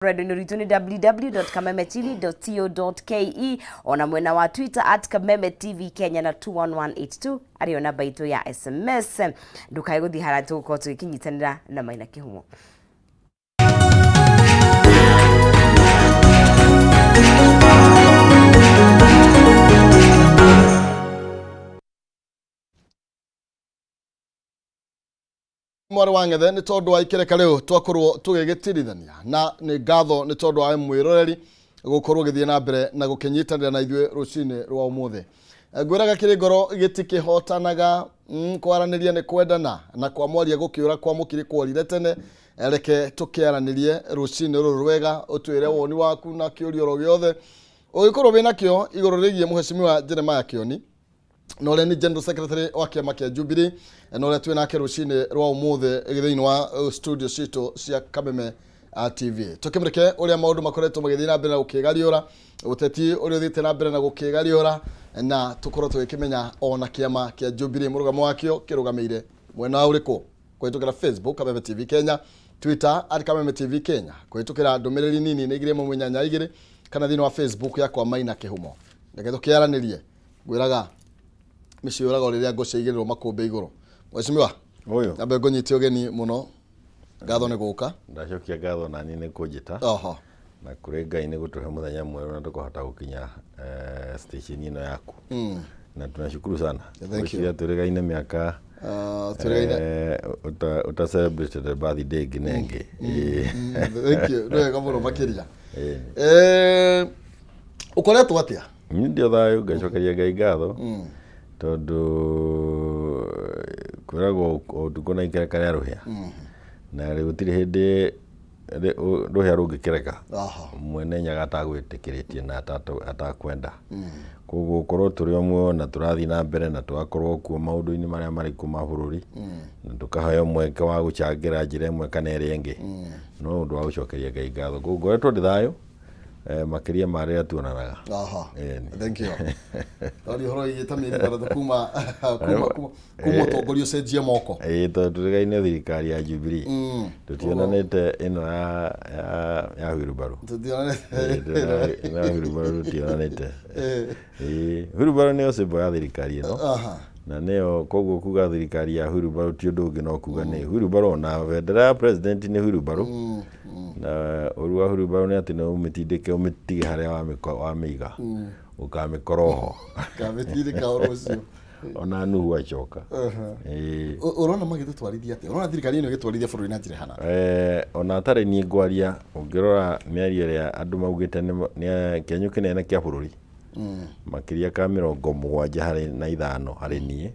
Rwendo-inĩ rwitũ nĩ www.kamemetv.co.ke, ona mwena wa Twitter @kamemetv Kenya na 21182 arĩyo namba itũ ya SMS. Ndũkae gũthiĩ harĩa tũgũkorwo tũgĩkĩnyitanĩra na Maina Kĩhumo. Mwarĩ wa ng'ethe, nĩ tondũ wa ikereka rĩu twakorwo tũgĩgĩtirithania, na nĩ ngatho nĩ tondũ wa mwĩroreri gũkorwo gĩthiĩ na mbere na gũkĩnyitanĩra na ithuĩ rũcinĩ rwa ũmũthĩ. Ngwĩraga kĩrĩ ngoro gĩtikĩhotanaga, kwaranĩria nĩ kwendana, na kwa mwaria gũkĩũra kwa mũkiri kworire tene. Reke tũkĩaranĩrie rũcinĩ rũrũ rwega, ũtwĩre woni waku na kĩũria oro gĩothe ũngĩkorwo wĩnakĩo igũrũ rĩgiĩ mũhecimiwa Jeremiah Kĩoni, na ũrĩa nĩ General Secretary wa kĩama kĩa Jubilee, na ũrĩa twĩ nake rũcinĩ rwa ũmũthĩ thĩinĩ wa studio citũ cia Kameme TV. Tũkĩmũrĩke ũrĩa maũndũ makoretwo magĩthiĩ na mbere na gũkĩgariũra ũteti ũrĩa ũthiĩte na mbere na gũkĩgariũra, na tũkorwo tũgĩkĩmenya ona kĩama kĩa Jubilee mũrũgamo wakĩo kĩrũgamĩire mwena ũrĩkũ, kũhĩtũkĩra Facebook Kameme TV Kenya, Twitter @KamemeTV Kenya, kũhĩtũkĩra ndũmĩrĩri nini nĩ 218 2, kana thĩinĩ wa Facebook yakwa Maina Kĩhumo. Reke tũkĩaranĩrie. Ngwĩraga mĩciĩ yũraga rĩrĩa ngo ciaigĩrĩrwo makũmbĩ igũrũ. Mheshimiwa, Ũyũ. Nyambe ngũnyite ũgeni mũno, ngatho nĩ gũka. Ndacokia ngatho nani nĩ kũnjĩta. Na kũrĩ Ngai nĩ gũtũhe mũthenya mwerũ na tũkahota gũkinya station ĩno yaku. Na tunashukuru sana. Thank you. Ngwĩciria tũrĩgaine mĩaka Tũrĩgaine. Ũta celebrated birthday ĩngĩ na ĩngĩ. Thank you. Nĩ wega mũno makĩria. Ũkoretwo atĩa? Niĩ ndio thayũ, ngacokeria Ngai ngatho tondũ kwĩragwo ũtukũ na ikereka rĩa rũhĩa, na gũtirĩ hĩndĩ rũhĩa rũngĩkereka mwene nyaga atagwĩtĩkĩrĩtie na atakwenda. Koguo gũkorwo tũrĩ o muoyo na tũrathiĩ na mbere na tũgakorwo kuo maũndũ-inĩ marĩa marĩ kuo ma bũrũri, na tũkaheo mweke wa gũcangĩra njĩra ĩmwe kana ĩrĩa ĩngĩ, no ũndũ wa gũcokeria Ngai ngatho. Koguo ngoretwo ndĩ thayũ, makĩria ma rĩrĩa tuonanaga. Ĩni. Thank you. Twaria ũhoro wĩgiĩ ta mĩeri 6 kuma ũtongoria ũcenjie moko. Ĩĩ, tondũ tũrĩgaine thirikari ya Jubilee. Tũtionanĩte ĩno ya wheelbarrow. Tũtionanĩte. Ĩno ya wheelbarrow tũtionanĩte. Ĩĩ, wheelbarrow nĩyo symbol ya thirikari ĩno. Na nĩyo koguo kuga thirikari ya wheelbarrow ti ũndũ ũngĩ no kuga nĩ wheelbarrow, na bendera ya president nĩ wheelbarrow. Na ũru wa wheelbarrow nĩ atĩ no ũmĩtindĩke ũmĩtige harĩa wamĩiga, ũkamĩkora oho. Kamĩtindĩka o rũciũ. Ona Nuhu acoka. Ĩĩ. Ũrona magĩtũtwarithia atĩa? Ũrona thirikari ĩno ĩgĩtwarithia bũrũri na njĩra ĩhana? Ona atarĩ niĩ ngwaria, ũngĩrora mĩario ĩrĩa andũ maugĩte nĩ kĩenyũ kĩnene kĩa bũrũri. Makĩria ka 75 harĩ harĩ niĩ.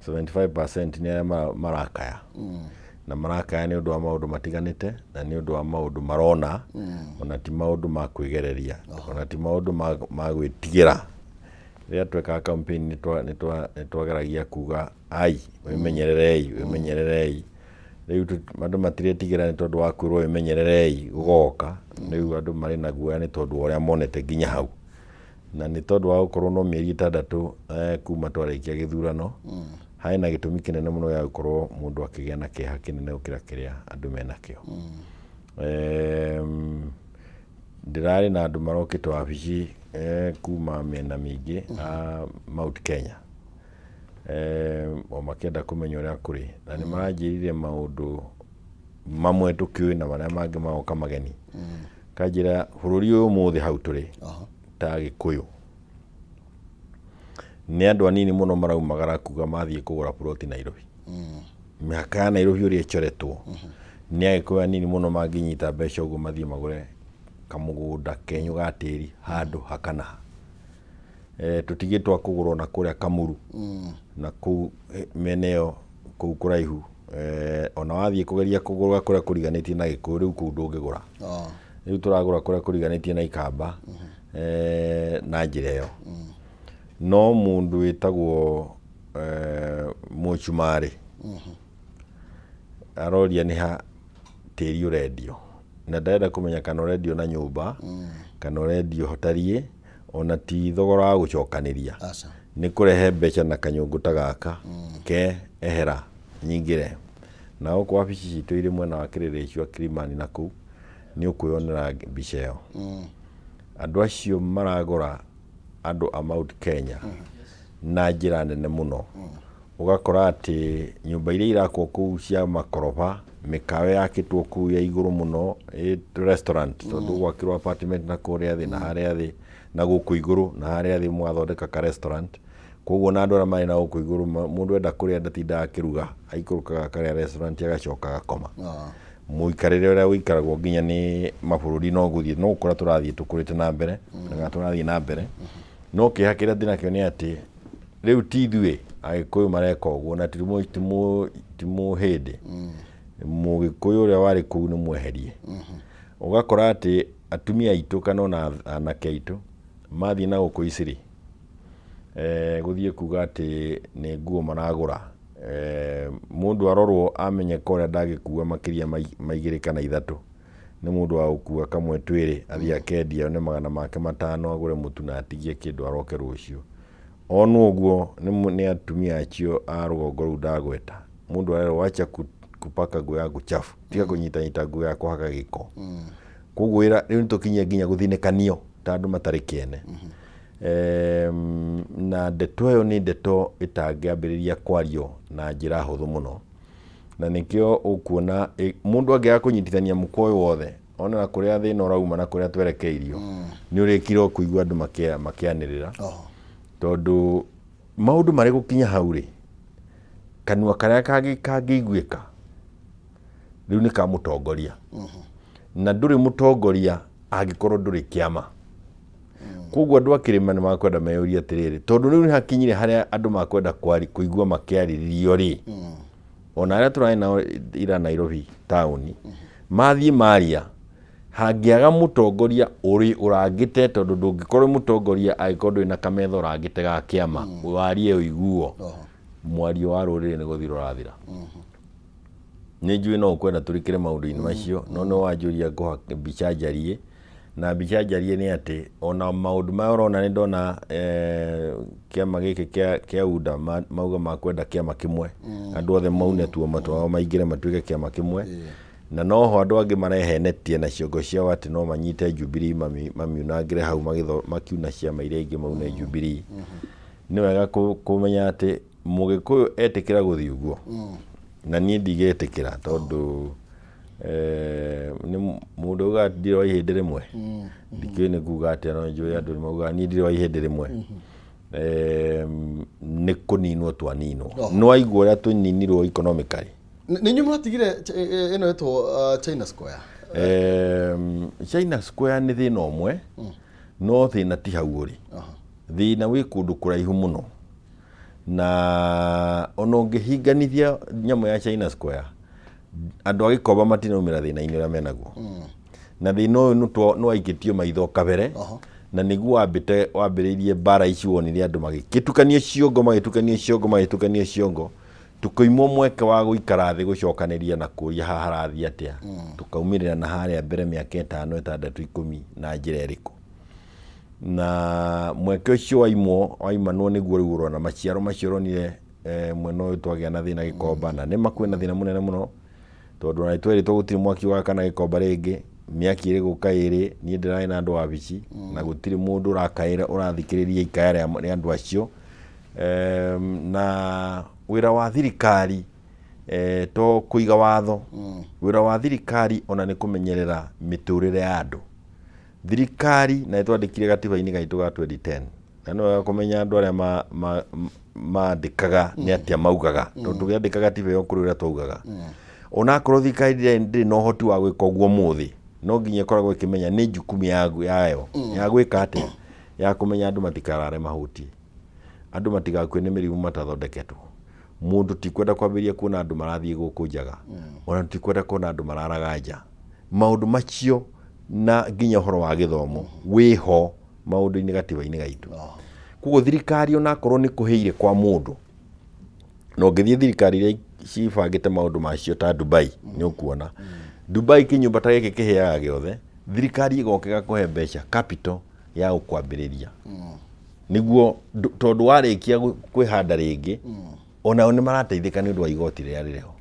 75% nĩ arĩa marakaya. Na marakaya nĩ ũndũ wa maũndũ matiganĩte, na nĩ ũndũ wa maũndũ marona, ona ti maũndũ ma kwĩgereria, ona ti maũndũ ma gwĩtigĩra. Rĩrĩa twekaga campaign nĩ twageragia kuga ai, wĩmenyererei, wĩmenyererei. Rĩu andũ matiretigĩra nĩ tondũ wa kwĩrwo wĩmenyererei gũgoka. Rĩu andũ marĩ na guoya nĩ tondũ wa ũrĩa monete nginya hau. Na nĩ tondũ wa gũkorwo no mĩeri 6 kuma twarĩkia gĩthurano, harĩ na gĩtũmi kĩnene mũno gĩa gũkorwo mũndũ akĩgĩa na kĩeha kĩnene gũkĩra kĩrĩa andũ menakĩo. Ndĩrarĩ na andũ marokĩte wabici kuma mĩena mĩingĩ a Mount Kenya, o makĩenda kũmenya ũrĩa kũrĩ, na nĩ maranjĩrire maũndũ mamwe tũkĩũĩ na marĩa mangĩ magoka mageni. Kanjĩra bũrũri ũyũ ũmũthĩ hau tũrĩ ta Gĩkũyũ nĩ andũ anini mũno maraumagara kuga mathiĩ kũgũra ploti Nairobi. Mĩhaka ya Nairobi ũrĩa ĩchoretwo, nĩ Agĩkũyũ anini mũno mangĩnyita mbeca ũguo mathiĩ magũre kamũgũnda kenyũ ga tĩri handũ hakanaha. Tũtigĩtwo a kũgũrwo na kũrĩa Kamuru na kũu mĩena ĩyo kũu kũraihu. Ona wathiĩ kũgeria kũgũra kũrĩa kũriganĩtie na Gĩkũyũ, rĩu kũu ndũngĩgũra. Rĩu tũragũra kũrĩa kũriganĩtie na Ikamba, na njĩra ĩyo. No mũndũ wĩtagwo mũcumarĩ aroria nĩ ha tĩri ũrendio, na ndarenda kũmenya kana ũrendio na nyũmba kana ũrendio hotariĩ, ona ti thogora wa gũcokanĩria. Nĩ kũrehe mbeca na kanyũngũ ta gaka ke ehera nyingĩre. Na gũkũ wabici citũ irĩ mwena wa Kĩrĩrĩcua Kilimani na kũu. Nĩ ũkwĩyonera mbica ĩyo. Andũ acio maragũra andũ a Mount Kenya na njĩra nene mũno. Ũgakora atĩ nyũmba iria irakwo kũu cia makoroba, mĩkawa yakĩtwo kũu ya igũrũ mũno, ĩ restaurant, tondũ gwakĩrwo apartment na kũrĩa thĩ na harĩa thĩ na gũkũ igũrũ na harĩa thĩ mũgathondeka ka restaurant. Koguo ona andũ arĩa marĩ na gũkũ igũrũ mũndũ enda kũrĩa ndatindaga akĩruga, aikũrũkaga akarĩa restaurant agacoka agakoma. Mũikarĩre ũrĩa ũikaragwo nginya nĩ mabũrũri no gũthiĩ no gũkũra tũrathiĩ tũkũrĩte na mbere, na tũrathiĩ na mbere. No kĩeha kĩrĩa ndĩnakĩo nĩ atĩ rĩu ti ithuĩ Agĩkũyũ mareka ũguo na ti mũhĩndĩ. Mũgĩkũyũ ũrĩa warĩ kũu nĩ mweherie. Ũgakora atĩ atumia aitũ kana ona anake aitũ mathiĩ na gũkũ Isiri, gũthiĩ kuga atĩ nĩ nguo maragũra, mũndũ arorwo amenyeka ũrĩa ndangĩkua makĩria ma igĩrĩ kana ithatũ, nĩ mũndũ wa gũkua kamwe twĩrĩ athiĩ akendia one magana make matano agũre mũtu na atigie kĩndũ aroke rũciũ. Onwo ũguo nĩ atumia acio a rũgongo rũu ndagweta, mũndũ arerwo wacha kupaka nguo yaku chafu, tiga kũnyitanyita nguo ya kũhaka gĩko. Koguo wĩra rĩu nĩtũkinyie nginya gũthinĩkanio ta andũ matarĩ kĩene. Na ndeto ĩyo nĩ ndeto ĩtangĩambĩrĩria kwario na njĩra hũthũ mũno, na nĩkĩo ũkuona mũndũ angĩaga kũnyitithania mũkwa ũyũ wothe one na kũrĩa thĩna ũrauma na kũrĩa twerekeirio, nĩ ũrĩkire o kũigua andũ makĩanĩrĩra. Tondũ maũndũ marĩ gũkinya hau rĩ, kanua karĩa kangĩiguĩka rĩu nĩ ka mũtongoria. Na ndũrĩ mũtongoria angĩkorwo ndũrĩ kĩama. Koguo andũ a kĩrĩma nĩ makwenda meyũrie atĩrĩrĩ, tondũ rĩu nĩ hakinyire harĩa andũ makwenda kũigua makĩarĩrĩrio rĩ, ona arĩa tũrarĩ nao ira Nairobi taũni, mathiĩ maria, hangĩaga mũtongoria ũrĩ ũrangĩte, tondũ ndũngĩkorwo wĩ mũtongoria angĩkorwo ndũrĩ na kametha ũrangĩte ga kĩama, warie ũiguo, mwario wa rũrĩrĩ nĩ gũthira ũrathira. Nĩ njũĩ no ũkwenda tũrikĩre maũndũ-inĩ macio, no nĩ wanjũria ngũha mbica njarie, na mbica njarie nĩ atĩ ona maũndũ maya ũrona nĩ ndona kĩama gĩkĩ kĩa UDA mauga makwenda kĩama kĩmwe, andũ othe maune tuoma twao maingĩre matuĩke kĩama kĩmwe, na noho andũ angĩ marehenetie na ciongo ciao atĩ no manyite Jubilee mamiunangĩre hau makiuna ciama iria ingĩ maune Jubilee. Nĩ wega kũmenya atĩ Mũgĩkũyũ etĩkĩra gũthiĩ ũguo, na niĩ ndigĩtĩkĩra tondũ nĩ mũndũ augaga ndirĩ wa ihĩndĩ rĩmwe, ndikĩũĩ nĩ kuga atĩa no njũĩ andũ nĩ maugaga niĩ ndirĩ wa ihĩndĩ rĩmwe. Nĩ kũninwo twaninwo. Nĩ waigua ũrĩa tũninirwo economically? Nĩ inyuĩ mũratigire ĩno ĩtwo China Square? China Square nĩ thĩna ũmwe, no thĩna ti hau ũrĩ. Thĩna wĩ kũndũ kũraihu mũno. Na ona ũngĩhinganithia nyamũ ya China Square, andũ a Gĩkomba matinaumĩra thĩna-inĩ ũrĩa menaguo. Na thĩna ũyũ nĩwaikĩtio maitho kabere, na nĩguo wambĩte wambĩrĩirie mbara ici wonire andũ magĩtukanio ciongo, magĩtukanio ciongo, magĩtukanio ciongo, tũkĩimwo mweke wa gũikara thĩ gũcokanĩria na kũria haha harathiĩ atĩa, tũkaumĩrĩra na harĩa mbere mĩaka ĩtano, ĩtandatũ, ikũmi na njĩra ĩrĩkũ. Na mweke ũcio waimwo, waimanwo nĩguo rĩu ũrona maciaro macio ũronire mwena ũyũ twagĩa na thĩna Gĩkomba, na nĩma kwĩna thĩna mũnene mũno, tondũ ona nĩtwerĩtwo gũtirĩ mwaki wakana Gĩkomba rĩngĩ, mĩaki ĩrĩ gũka ĩrĩ, niĩ ndĩrarĩ na andũ wabici, na gũtirĩ mũndũ ũrakaĩra, ũrathikĩrĩria ikaya rĩa andũ acio. Na wĩra wa thirikari to kũiga watho, wĩra wa thirikari ona nĩ kũmenyerera mĩtũrĩre ya andũ. Thirikari, na nĩtwandĩkire gatiba-inĩ gaitũ ga 2010, na nĩ wega kũmenya andũ arĩa mandĩkaga nĩ atĩa maugaga, tondũ tũkĩandĩka gatiba ĩyo kũrĩ ũrĩa twaugaga. Onakorwo thirikari ndĩrĩ na ũhoti wa gwĩka ũguo ũmũthĩ, no nginya ĩkoragwo ĩkĩmenya nĩ jukumu yayo ya gwĩka atĩa, ya kũmenya andũ matikarare mahũtiĩ, andũ matigakue nĩ mĩrimũ matathondeketwo. Mũndũ ti kwenda kwambĩrĩria kuona andũ marathiĩ gũkũ njaga, ona ti kwenda kuona andũ mararaga nja. Maũndũ macio na nginya ũhoro wa gĩthomo wĩho maũndũ-inĩ gatiba-inĩ gaitũ. Koguo thirikari onakorwo nĩ kũhĩire kwa mũndũ, na ũngĩthiĩ thirikari iria cibangĩte maũndũ macio ta Dubai, nĩ ũkuona. Dubai kĩnyũmba ta gĩkĩ kĩhĩaga gĩothe, thirikari ĩgoka ĩgakũhe mbeca capital ya gũkwambĩrĩria. Nĩguo tondũ warĩkia kwĩhanda rĩngĩ, onao nĩ marateithĩka nĩ ũndũ wa igoti rĩrĩa rĩrĩ ho.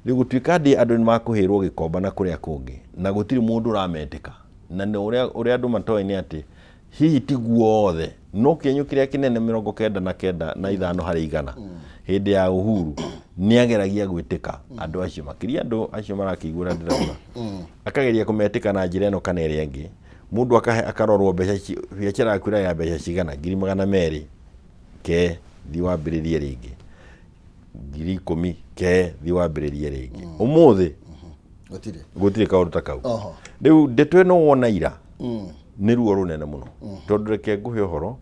Rĩu gũtuĩka ndĩ andũ nĩ makũhĩrwo gĩkomba na kũrĩa kũngĩ na gũtirĩ mũndũ ũrametĩka na nĩ ũrĩa ũrĩa andũ matoĩ nĩ atĩ hihi ti guothe no kĩenyũ kĩrĩa kĩnene 95.5 hĩndĩ ya Uhuru nĩ ageragia gwĩtĩka andũ acio makĩria andũ acio marakĩigua ũrĩa ndĩrauga akageria kũmetĩka na njĩra ĩno kana ĩrĩa ĩngĩ mũndũ akahe akarorwo mbeca biacara yaku ĩrĩa ya mbeca cigana 200,000 ke thiĩ wambĩrĩrie rĩngĩ 10,000 ke thiĩ wambĩrĩrie rĩngĩ ũmũthĩ Gũtirĩ. Gũtirĩ kaũndũ ta kau. Oho. Rĩu ndeto ĩno wona ira nĩ ruo rũnene mũno tondũ reke ngũhe ũhoro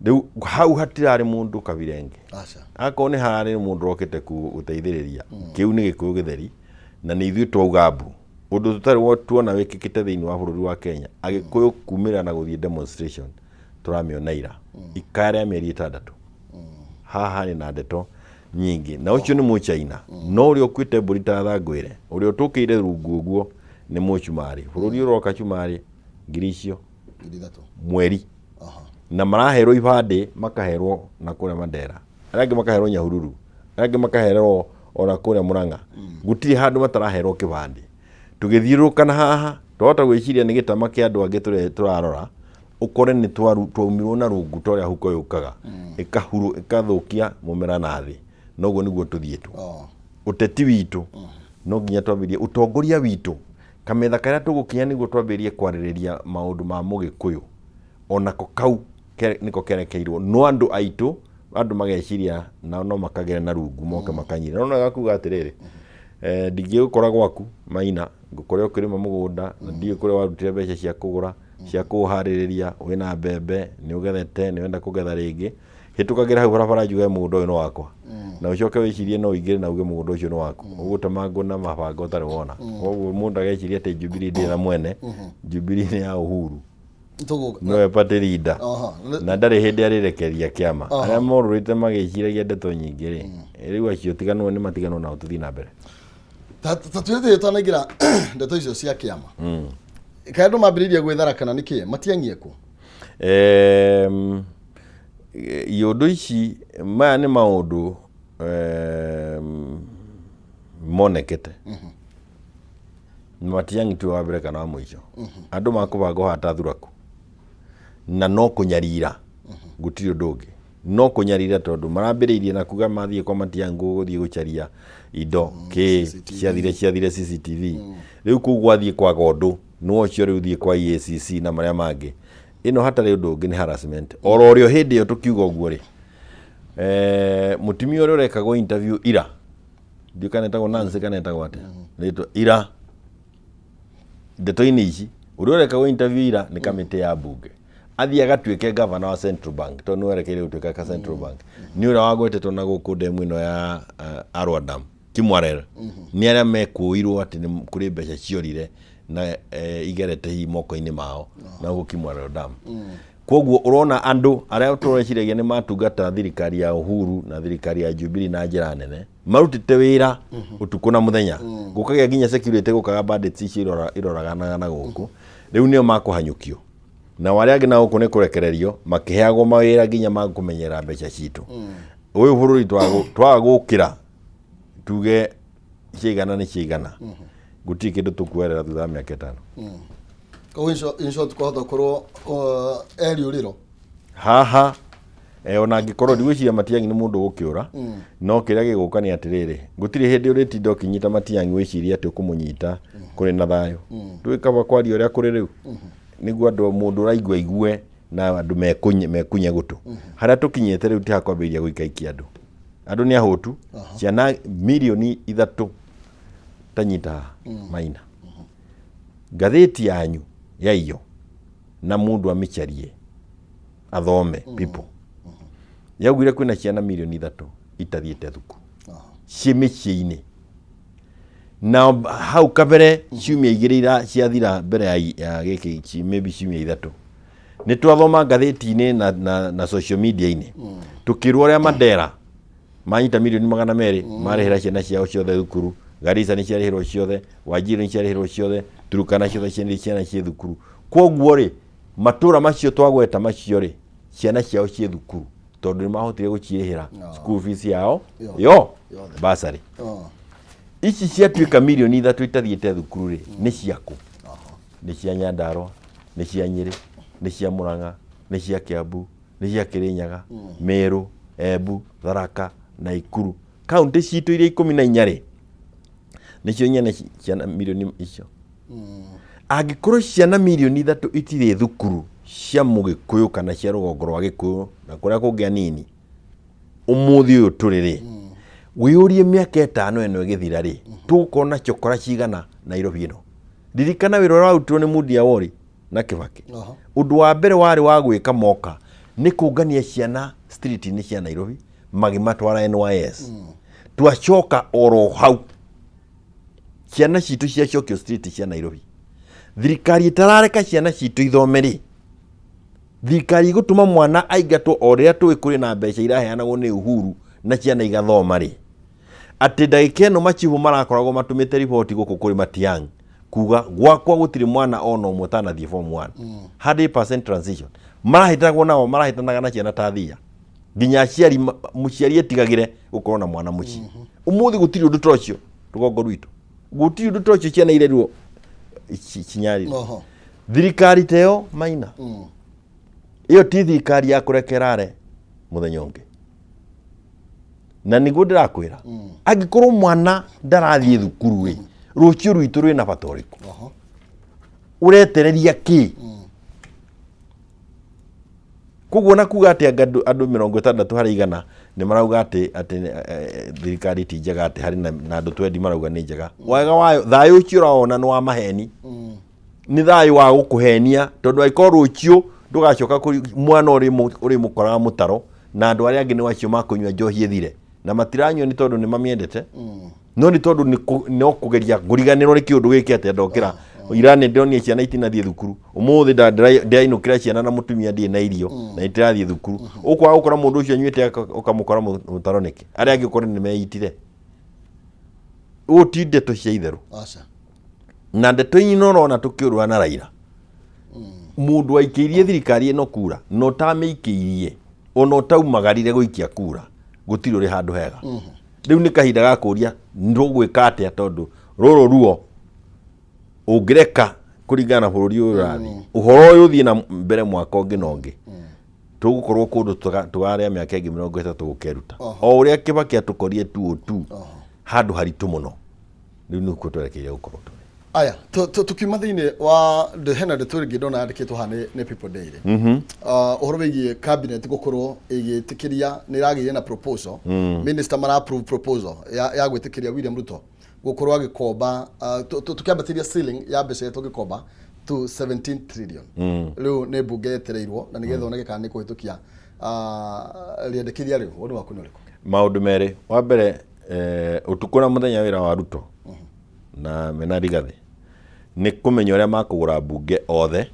rĩu hau hatirarĩ mũndũ kabira ĩngĩ. Aca. Akorwo nĩ hararĩ mũndũ ũrokĩte gũteithĩrĩria kĩu nĩ gĩkũyũ gĩtheri na nĩ ithuĩ twauga mbu ũndũ tũtarĩ tuona wĩkĩkĩte thĩinĩ wa bũrũri wa Kenya agĩkũyũ kumĩra na gũthiĩ demonstration tũramĩona ira ikaya rĩa mĩeri 6 haha harĩ na ndeto nyingĩ na ũcio nĩ mũchaina no ũrĩa ũkuĩte mbũri ta thangwĩre ũrĩa ũtũkĩire rungu ũguo nĩ mũcumarĩ bũrũri ũroka cumarĩ ngiri icio 3,000. Mweri. Aha. Na maraherwo ibandĩ makaherwo na kũrĩa Mandera arĩa angĩ makaherwo Nyahururu arĩa angĩ makaherwo ona kũrĩa Murang'a gũtirĩ handũ mataraherwo kĩbandĩ tũgĩthiũrũrũka na haha twahota gwĩciria nĩ gĩtama kĩa andũ angĩ tũrarora ũkore nĩ twaumirwo na rungu ta ũrĩa huko yũkaga ĩkahuru ĩkathũkia mũmera na thĩ noguo nĩguo tũthiĩtwo. Oh. Ũteti witũ no nginya twambĩrĩrie ũtongoria witũ kametha karĩa tũgũkinya nĩguo twambĩrĩrie kwarĩrĩria maũndũ ma mũgĩkũyũ onako kau nĩko kerekeirwo no andũ aitũ andũ mageciria nao no makagere na rungu moke makanyire no wega kuga atĩrĩrĩ ndingĩgũkora gwaku maina ngũkore ũkĩrĩma mũgũnda na ndiũĩ kũrĩa warutire mbeca cia kũgũra cia kũũharĩrĩria wĩna mbembe nĩ ũgethete nĩ ũrenda kũgetha rĩngĩ hĩtũkagĩra hau barabara njuge mũgũnda ũyũ nĩ wakwa na ũcoke wĩcirie no ũingĩre na uge mũgũnda ũcio nĩ waku ũgũtemangwo na mabanga ũtarĩ wona koguo mũndũ ageciria atĩ Jubilee ndĩrĩ na mwene Jubilee nĩ ya Uhuru. Tũgũka. Nowe party leader. Aha. Na ndarĩ hĩndĩ arĩrekeria kĩama arĩa morũrĩte magĩciragia ndeto nyingĩ rĩ rĩu acio tiganwo nĩ matiganwo nao tũthiĩ na mbere. Ta twĩrĩte tũtanaingĩra ndeto icio cia kĩama. Kaĩ andũ mambĩrĩirie gwĩthara kana nĩkĩ? Matiang'ie kũ? Iũndũ ici maya nĩ maũndũ monekete Matiang'i tiwe wa mbere kana wa mũico andũ makũbanga ũhata thuraku na no kũnyarira gũtirĩ ũndũ ũngĩ no kũnyarira tondũ marambĩrĩirie na kuga mathiĩ kwa Matiang'i gũthiĩ gũcaria indo kĩ ciathire ciathire CCTV rĩu kũu gwathiĩ kwaga ũndũ nĩwe ũcio rĩu thiĩ kwa EACC na marĩa mangĩ ĩno hatarĩ ũndũ ũngĩ nĩ harassment oro rĩo hĩndĩ ĩyo tũkiuga ũguo rĩ mũtumia ũrĩa ũrekagwo interview ira ndiũ kana etagwo Nancy kana etagwo atĩa rĩtwa ira ndeto-inĩ ici ũrĩa ũrekagwo interview ira nĩ kamĩtĩ ya mbunge athiĩ agatuĩke gavana wa Central Bank tondũ nĩwe erekeire gũtuĩka ka Central Bank nĩ ũrĩa wagwetetwo na gũkũ ndemu ĩno ya Arua Dam Kimwarer nĩ arĩa mekũirwo atĩ nĩ kũrĩ mbeca ciorire na igerete hihi moko-inĩ mao na gũkũ Kimwarer Dam koguo ũrona andũ arĩa tũreciragia nĩ matungata thirikari ya Uhuru na thirikari ya Jubilee na njĩra nene marutĩte wĩra ũtukũ na mũthenya gũkagĩa nginya security gũkaga bandits icio iroraganaga na gũkũ rĩu nĩo makũhanyũkio na arĩa angĩ na gũkũ nĩ kũrekererio makĩheagwo mawĩra nginya ma kũmenyerera mbeca citũ ũyũ bũrũri twaga gũkĩra tuge ciaigana nĩ ciaigana gũtirĩ kĩndũ tũkuerera thutha wa mĩaka 5. Koguo in short kwahota gũkorwo eriũrĩro haha ona angĩkorwo ndigwĩciria Matiang'i nĩ mũndũ ũgũkĩũra no kĩrĩa gĩgũka nĩ atĩrĩrĩ gũtirĩ hĩndĩ ũrĩtinda ũkĩnyita Matiang'i wĩcirie atĩ ũkũmũnyita kũrĩ na thayũ ndũĩ kaba kwaria ũrĩa kũrĩ rĩu nĩguo andũ mũndũ ũraigua aigue na andũ mekunye gũtũ harĩa tũkinyĩte rĩu ti hakwambĩrĩria gũikaikia andũ andũ nĩ ahũtu ciana 3 mirioni ta nyita haha maina ngathĩti yanyu yaiyo na mũndũ amĩcarie athome people yaugire kwĩna ciana 3 mirioni itathiĩte thukuru ciĩ mĩciĩ-inĩ na hau kabere ciumia 2 ciathira mbere ya gĩkĩ maybe ciumia 3 nĩ twathoma ngathĩti-inĩ na social media-inĩ tũkĩrwo ũrĩa Mandera manyita 200 mirioni marĩhĩra ciana ciao ciothe thukuru Garissa nĩ ciarĩhĩrwo ciothe Wajir nĩ ciarĩhĩrwo ciothe Turkana ciothe ciana ciana ciĩ thukuru koguo rĩ matũra macio twagweta macio rĩ ciana ciao ciĩ thukuru tondũ nĩ mahotire gũcirĩhĩra school fees yao Yothe. yo Yothe. basarĩ. Oh. Ici ciatuĩka mirioni 3 itathiĩte thukuru rĩ, nĩ ciakũ? Nĩ cia Nyandarua, nĩ cia Nyĩrĩ, nĩ cia Murang'a, nĩ cia Kiambu, nĩ cia Kĩrĩnyaga, Meru, Embu, Tharaka, Naikuru. Kaunti citũ iria 14 rĩ, nĩcio nyene ciana mirioni icio. Angĩkorwo ciana mirioni 3 itirĩ thukuru cia Mũgĩkũyũ kana cia rũgongo rwa Gĩkũyũ na kũrĩa kũngĩ anini, ũmũthĩ ũyũ tũrĩ rĩ, wĩyũrie mĩaka 5 ĩno ĩgĩthira rĩ, tũgũkorwo na cokora cigana Nairobi ĩno? Ririkana wĩra ũrĩa warutirwo nĩ Moody Awori na Kibaki. Ũndũ wa mbere warĩ wa gwĩka moka nĩ kũngania ciana street-inĩ cia Nairobi magĩmatwara NYS. Twacoka oro hau, ciana citũ ciacokio street cia Nairobi. Thirikari ĩtarareka ciana citũ ithome rĩ, thirikari ĩgũtũma mwana aingatwo o rĩrĩa tũĩ kũrĩ na mbeca iraheanagwo nĩ Uhuru na ciana igathoma rĩ, atĩ ndagĩka ĩno machifu marakoragwo matũmĩte riboti gũkũ kũrĩ Matiang'i kuga gwakwa gũtirĩ mwana ona ũmwe ũtanathiĩ form 1. 100% transition marahĩtagwo nao, marahĩtanaga na ciana ta thia, nginya aciari mũciari etigagĩre gũkorwo na mwana mũciĩ. Ũmũthĩ gũtirĩ ũndũ ta ũcio rũgongo rwitũ, gũtirĩ ũndũ ta ũcio, ciana irerirwo cinyarire. Thirikari ta ĩyo maina ĩyo ti thirikari ya kũrekerare mũthenya ũngĩ, na nĩguo ndĩrakwĩra, angĩkorwo mwana ndarathiĩ thukuru ĩ, rũciũ rwitũ rwĩna bata ũrĩkũ? Ũretereria kĩ? Koguo na kuga atĩ anga andũ 60% nĩ marauga atĩ thirikari ti njega, atĩ harĩ na andũ twendi marauga nĩ njega. Wega wayo, thayũ ũcio ũrawona nĩ wa maheni, nĩ thayũ wa gũkũhenia, tondũ angĩkorwo rũciũ ndũgacoka mwana ũrĩmũkoraga mũtaro na andũ arĩa angĩ nĩ wacio makũnyua njohi ĩthire, na matiranyua nĩ tondũ nĩ mamĩendete, no nĩ tondũ no kũgeria kũriganĩrwo nĩ kĩũndũ gĩkĩ atĩ ndokĩra ira nĩ ndĩronire ciana itinathiĩ thukuru, ũmũthĩ ndĩrainũkĩra ciana na mũtumia ndirĩ na irio na itirathiĩ thukuru. Ũkwaga gũkora mũndũ ũcio anyuĩte ũkamũkora mũtaro nĩkĩ? Arĩa angĩ ũkore nĩ meitire. Ũũ ti ndeto cia itherũ. Aca. Na ndeto ino ũrona tũkĩũrũra na Raila, mũndũ waikĩirie thirikari ĩno kura na ũtamĩikĩirie, ona ũtaumagarire gũikia kura, gũtirĩ ũrĩ handũ hega. Rĩu nĩ kahinda ga kũria tũgwĩka atĩa, tondũ rũrũ ruo ũngĩreka kũringana na bũrũri ũyũ ũrathiĩ, ũhoro ũyũ ũthiĩ na mbere mwaka ũngĩ na ũngĩ, tũgũkorwo kũndũ tũgarĩa mĩaka ĩngĩ 30 gũkeruta o ũrĩa Kibaki atũkorire tu tu handũ haritũ mũno. Rĩu nĩkuo twerekeire gũkorwo tũrĩ. Aya, tukiuma thĩinĩ wa hena ndeto ĩngĩ ndona yandĩkĩtwo haha nĩ People Daily. Ũhoro wĩgiĩ cabinet gũkorwo ĩgĩtĩkĩria, nĩ ĩragĩire na proposal, minister mara approve proposal ya gwĩtĩkĩria William Ruto gũkorwo agĩkomba, tũkĩambatĩria ceiling ya mbeca iria tũngĩkomba to 17 trillion. Rĩu nĩ mbunge yetereirwo na nĩgetha oneke kana nĩ kũhĩtũkia rĩendekithia rĩu. Woni waku nĩ ũrĩkũ? Maũndũ merĩ. Wa mbere, ũtukũ na mũthenya wĩra wa Ruto na mena Rigathĩ nĩ kũmenya ũrĩa makũgũra mbunge othe,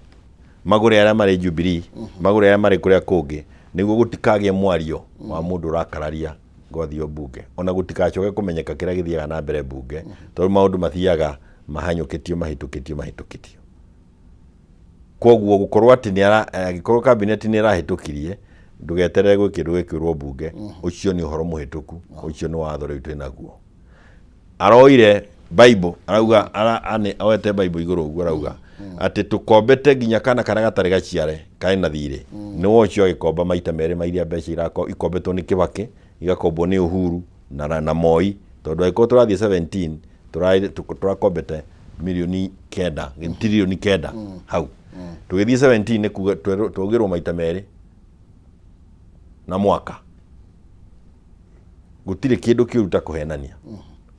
magũre arĩa marĩ Jubilee, magũre arĩa marĩ kũrĩa kũngĩ, nĩguo gũtikagĩe mwario wa mũndũ ũrakararia gwathio mbunge, ona gũtikacoke kũmenyeka kĩrĩa gĩthiaga na mbere mbunge, tondũ maũndũ mathiaga mahanyũkĩtio, mahĩtũkĩtio, mahĩtũkĩtio. Koguo gũkorwo atĩ nĩ angĩkorwo cabinet nĩ ĩrahĩtũkirie, ndũgeterere gwĩ kĩndũ gĩkwĩrwo mbunge, ũcio nĩ ũhoro mũhĩtũku, ũcio nĩ watho rĩu twĩnaguo. Aroire Bible arauga oete Bible igũrũ ũguo, arauga atĩ tũkombete nginya kana karĩa gatarĩ gaciare karĩ na thirĩ. Nĩ ũcio agĩkomba maita merĩ ma iria mbeca ikombetwo nĩ Kibaki, igakombwo nĩ Uhuru na Moi, tondũ angĩkorwo tũrathiĩ 17 tũrakombete mirioni 9, 9 tirioni hau, tũgĩthiĩ 17 nĩ kuga twaugĩrwo maita merĩ na mwaka. Gũtirĩ kĩndũ kĩũru ta kũhenania,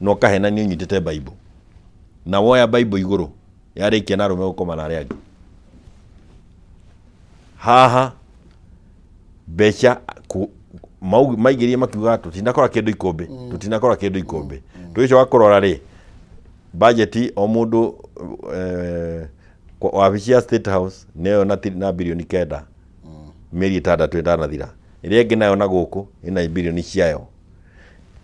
na ũkahenania ũnyitĩte Bible, na woya Bible igũrũ yarĩkia na arũme gũkoma na arĩa angĩ. Haha mbeca maigĩrire makiuga tũtinakora kĩndũ ikũmbĩ, tũtinakora kĩndũ ikũmbĩ. Tũgĩcoka kũrora rĩ, bajeti o mũndũ, wabici ya State House nĩyo na 9 birioni mĩeri 6 ĩtanathira, ĩrĩa ĩngĩ nayo na gũkũ ĩna birioni ciayo,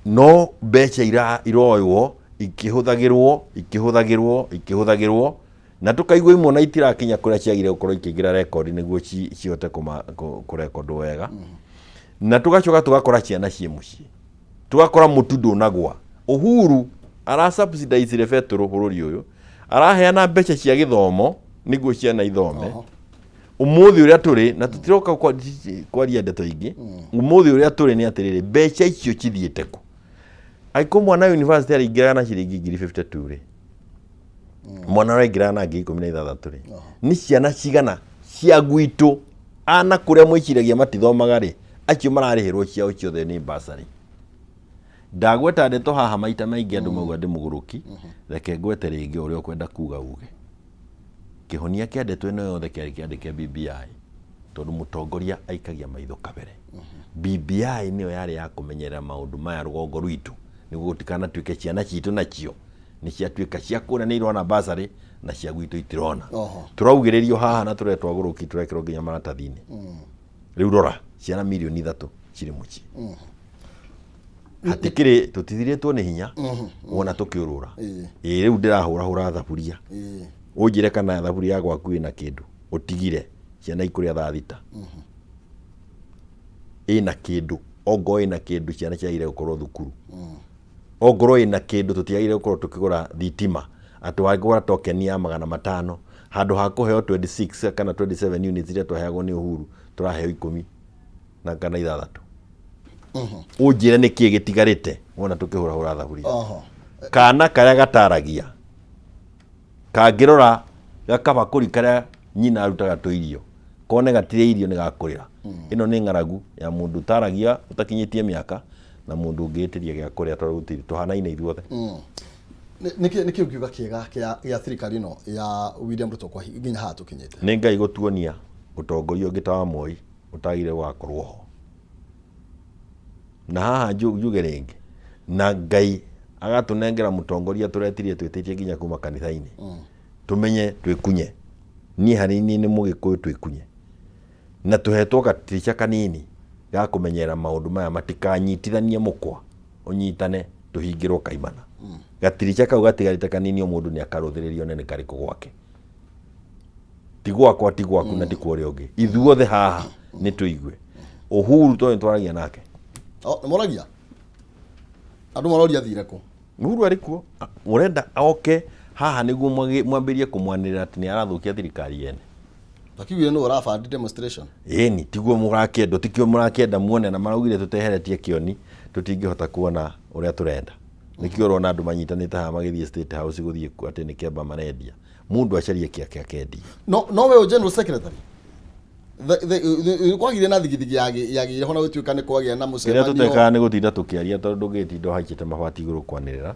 no mbeca iroywo ikĩhũthagĩrwo, ikĩhũthagĩrwo, ikĩhũthagĩrwo, na tũkaigua imwe na itirakinya kũrĩa ciagire gũkorwo ikĩingĩra rekondi nĩguo cihote kũrekondwo wega. Na tũgacoka tũgakora ciana ciĩ mũciĩ, tũgakora mũtu ndũnagwa. Uhuru Ara subsidize betũrũ bũrũri ũyũ, araheana mbeca cia gĩthomo nĩguo ciana ithome. Ũmũthĩ ũrĩa tũrĩ na tũtiroka kwaria ndeto ingĩ, ũmũthĩ ũrĩa tũrĩ nĩ atĩrĩrĩ, mbeca icio cithiĩte kũ? Angĩkorwo mwana university araingĩraga na ciringi ngiri 52 rĩ, mwana araingĩraga na ngiri 16 rĩ, nĩ ciana cigana cia gwitũ ana kũrĩa mwĩciragia matithomaga rĩ, acio mararĩhĩrwo ciao ciothe nĩ bursary? Ndagweta ndeto haha maita maingĩ andũ mauga ndĩ mũgũrũki, reke ngwete rĩngĩ ũrĩa ũkwenda kuga uge. Kĩhonia kĩa ndeto ĩno yothe kĩarĩ kĩandĩke BBI, tondũ mũtongoria aikagia maitho kabere. BBI nĩyo yarĩ ya kũmenyerera maũndũ maya rũgongo rwitũ, nĩguo gũtikanatuĩke ciana citũ nacio nĩ ciatuĩka cia kũrĩa nĩ irona bursary na cia gwitũ itirona. Tũraugĩrĩrio haha na tũretwo agũrũki, tũrekĩrwo nginya maratathi-inĩ. Rĩu rora ciana mirioni 3 cirĩ mũciĩ, hatikĩrĩ tũtithirĩtwo nĩ hinya wona tũkĩũrũra. Ĩĩ, rĩu ndĩrahũrahũra thaburia, ũnjĩre kana thaburia ya gwaku ĩna kĩndũ ũtigire ciana ikũrĩa thaa 6 ĩna kĩndũ. Ongorwo ĩna kĩndũ, ciana ciagĩrĩire gũkorwo thukuru. Ongorwo ĩna kĩndũ, tũtiagĩrĩire gũkorwo tũkĩgũra thitima atĩ wagũra token ya 500 handũ ha kũheo 26 kana 27 units iria twaheagwo nĩ Uhuru, tũraheo ikũmi na kana ithathatũ. Ũnjĩre nĩ kĩĩ gĩtigarĩte wona tũkĩhũrahũra thaburia? Kana karĩa gataragia kangĩrora gakabakũri karĩa nyina arutaga tũirio kone gatirĩ irio nĩ gakũrĩra. Ĩno nĩ ng'aragu ya mũndũ ũtaragia ũtakinyĩtie mĩaka na mũndũ ũngĩĩtĩria gĩa kũrĩa, tondũ gũtirĩ tũhanaine ithuothe. Nĩkĩ ũngiuga kĩega gĩa thirikari ĩno ya William Ruto kwa nginya haha tũkinyĩte? Nĩ Ngai gũtuonia ũtongoria ũngĩ ta wa Moi ũtagĩrĩire gũgakorwo ho. Na haha njuge rĩngĩ, na Ngai agatũnengera mũtongoria tũretirie twĩtĩtie nginya kuma kanitha-inĩ, tũmenye twĩkunye. Niĩ harĩ niĩ nĩ Mũgĩkũyũ, twĩkunye na tũhetwo gatirica kanini ga kũmenyerera maũndũ maya matikanyitithanie mũkwa ũnyitane tũhingĩrwo kaimana. Gatirica kau gatigarĩte kanini, o mũndũ nĩ akarũthĩrĩrio nĩ karĩkũ gwake, ti gwakwa, ti gwaku, na ti kwa ũrĩa ũngĩ. Ithuothe haha nĩ tũigue Uhuru tondũ nĩ twaragia nake. Oh, nĩ moragia andũ maroria thire kũ? Uhuru arĩ kuo. Ũrenda oke haha nĩguo mwambĩrĩrie kũmwanĩrĩra atĩ nĩ arathũkia thirikari yene? Takiugire nũ ũrabandi demonstration. Ĩni, tiguo mũrakĩendwo, tikio mũrakĩenda muone, na maraugire tũteheretie kĩoni tũtingĩhota kuona ũrĩa tũrenda. Nĩkĩo ũrona andũ manyitanĩte haha magĩthiĩ State House gũthiĩ atĩ nĩ kĩamba marendia. Mũndũ acarie kĩake akendie. No we general secretary kwagire na thigithigi yagĩire ho na gũtuĩka nĩ kwagĩa na Kĩrĩa mũcemanio. Tũtekaga nĩ gũtinda tũkĩaria, tondũ ndũngĩtinda ũhaicĩte mabati igũrũ kwanĩrĩra.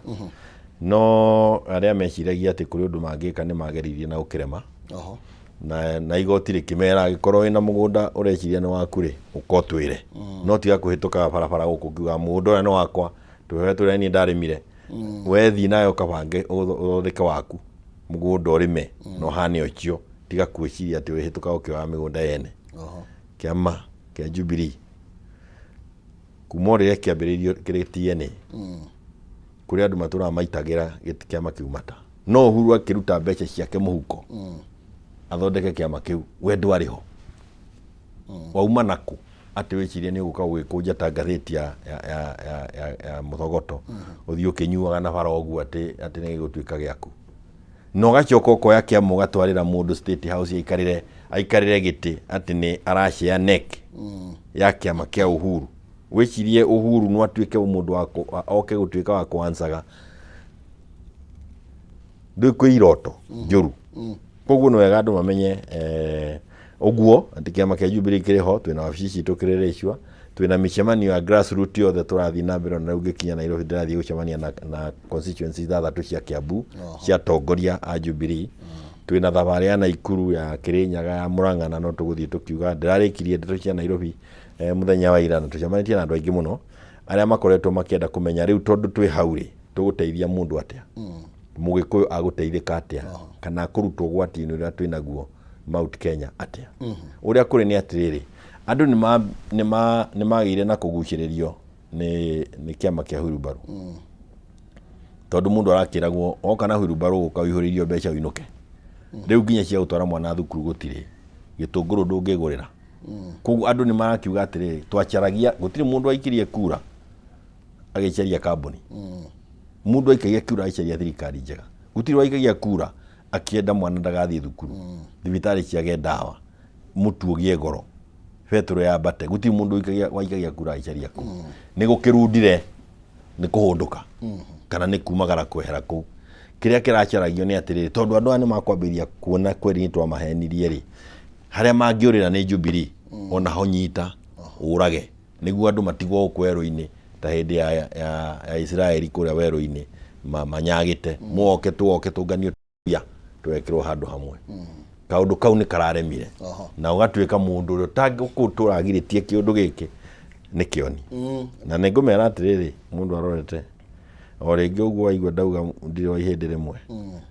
No arĩa meciragia atĩ kũrĩ ũndũ mangĩka nĩ mageririe na ũkĩrema. Na igoti rĩkĩmera angĩkorwo wĩna mũgũnda ũreciria nĩ waku rĩ, ũka ũtwĩre, no tiga kũhĩtũkaga barabara gũkũ ũkiuga mũgũnda ũrĩa nĩ wakwa, tũhe tũrĩa niĩ ndarĩmire. Wethiĩ nawe ũkabange ũthondeke waku mũgũnda, ũrĩme na ũhane ũcio, tiga gwĩciria atĩ ũrĩhĩtũkaga ũkĩoyaga mĩgũnda yene. Kĩama kĩa Jubilee kuma o rĩrĩa kĩambĩrĩirio kĩrĩ TNA, kũrĩ andũ matũraga maitagĩra kĩama kĩu mata, no Uhuru akĩruta mbeca ciake mũhuko athondeke kĩama kĩu, we ndwarĩ ho. Wauma nakũ atĩ wĩcirie nĩ ũgũka gũgĩkũnja ta ngathĩti ya mũthogoto, ũthiĩ ũkĩnyuaga na bara ũguo atĩ nĩ gĩgũtuĩka gĩaku, na ũgacoka ũkoya kĩama ũgatwarĩra mũndũ State House aikarĩre gĩtĩ atĩ nĩ aracea neck ya kĩama kĩa Uhuru? Wĩcirie Uhuru no atuĩke mũndũ wa oke gũtuĩka wa kwansaga ndũĩ kwĩ iroto njũru. Koguo nĩ wega andũ mamenye ũguo atĩ kĩama kĩa Jubilee kĩrĩ ho, twĩna wabici citũ Kĩrĩrĩcua, twĩna mĩcemanio ya grassroot yothe tũrathiĩ na mbere. Ona rĩu ngĩkinya Nairobi ndĩrathiĩ gũcemania na constituency ithathatũ cia Kiambu cia atongoria a Jubilee. Twĩna thabarĩ ya Naikuru, ya Kĩrĩnyaga, ya Murang'a, na no tũgũthiĩ tũkiuga ndĩrarĩkirie ndeto cia Nairobi mũthenya wa ira, na tũcemanĩtie na andũ aingĩ mũno arĩa makoretwo makĩenda kũmenya rĩu tondũ twĩ hau rĩ, tũgũteithia mũndũ atĩa, Mũgĩkũyũ agũteithĩka atĩa, kana kũrutwo ũgwati-inĩ ũrĩa twĩ naguo Mount Kenya atĩa. Ũrĩa kũrĩ nĩ atĩrĩrĩ, andũ nĩ magĩire na kũgucĩrĩrio nĩ kĩama kĩa Wheelbarrow, tondũ mũndũ arakĩragwo oka na wheelbarrow ũka ũihũrĩirio mbeca ũinũke. Rĩu nginya cia gũtwara mwana thukuru gũtirĩ, gĩtũngũrũ ndũngĩgũrĩra. Koguo andũ nĩ marakiuga atĩrĩrĩ, twacaragia gũtirĩ mũndũ waikirie kura agĩcaria kambuni. Mũndũ aikagia kura agĩcaria thirikari njega. Gũtirĩ waikagia kura akĩenda mwana ndagathiĩ thukuru, thibitarĩ ciage ndawa, mũtu ũgĩe goro, betũrũ yambate. Gũtirĩ mũndũ waikagia kura agĩcaria kũu. Nĩ gũkĩrundire nĩ kũhũndũka kana nĩ kumagara kwehera kũu. Kĩrĩa kĩracaragio nĩ atĩrĩrĩ, tondũ andũ aya nĩ makwambĩrĩria kuona kweri nĩ twamahenirie rĩ, harĩa mangĩũrĩra nĩ Jubilee, onaho nyita ũrage, nĩguo andũ matigwo gũkũ werũ-inĩ ta hĩndĩ ya Isiraeli kũrĩa werũ-inĩ manyagĩte, muoke tuoke tũnganio ya twekĩrwo handũ hamwe. Kaũndũ kau nĩ kararemire na ũgatuĩka mũndũ ũrĩa ũtangĩkũtũragirĩtie kĩũndũ gĩkĩ nĩ kĩoni. Na nĩ ngũmera atĩrĩrĩ, mũndũ arorete o rĩngĩ ũguo waigua ndauga ndirĩ wa ihĩndĩ rĩmwe.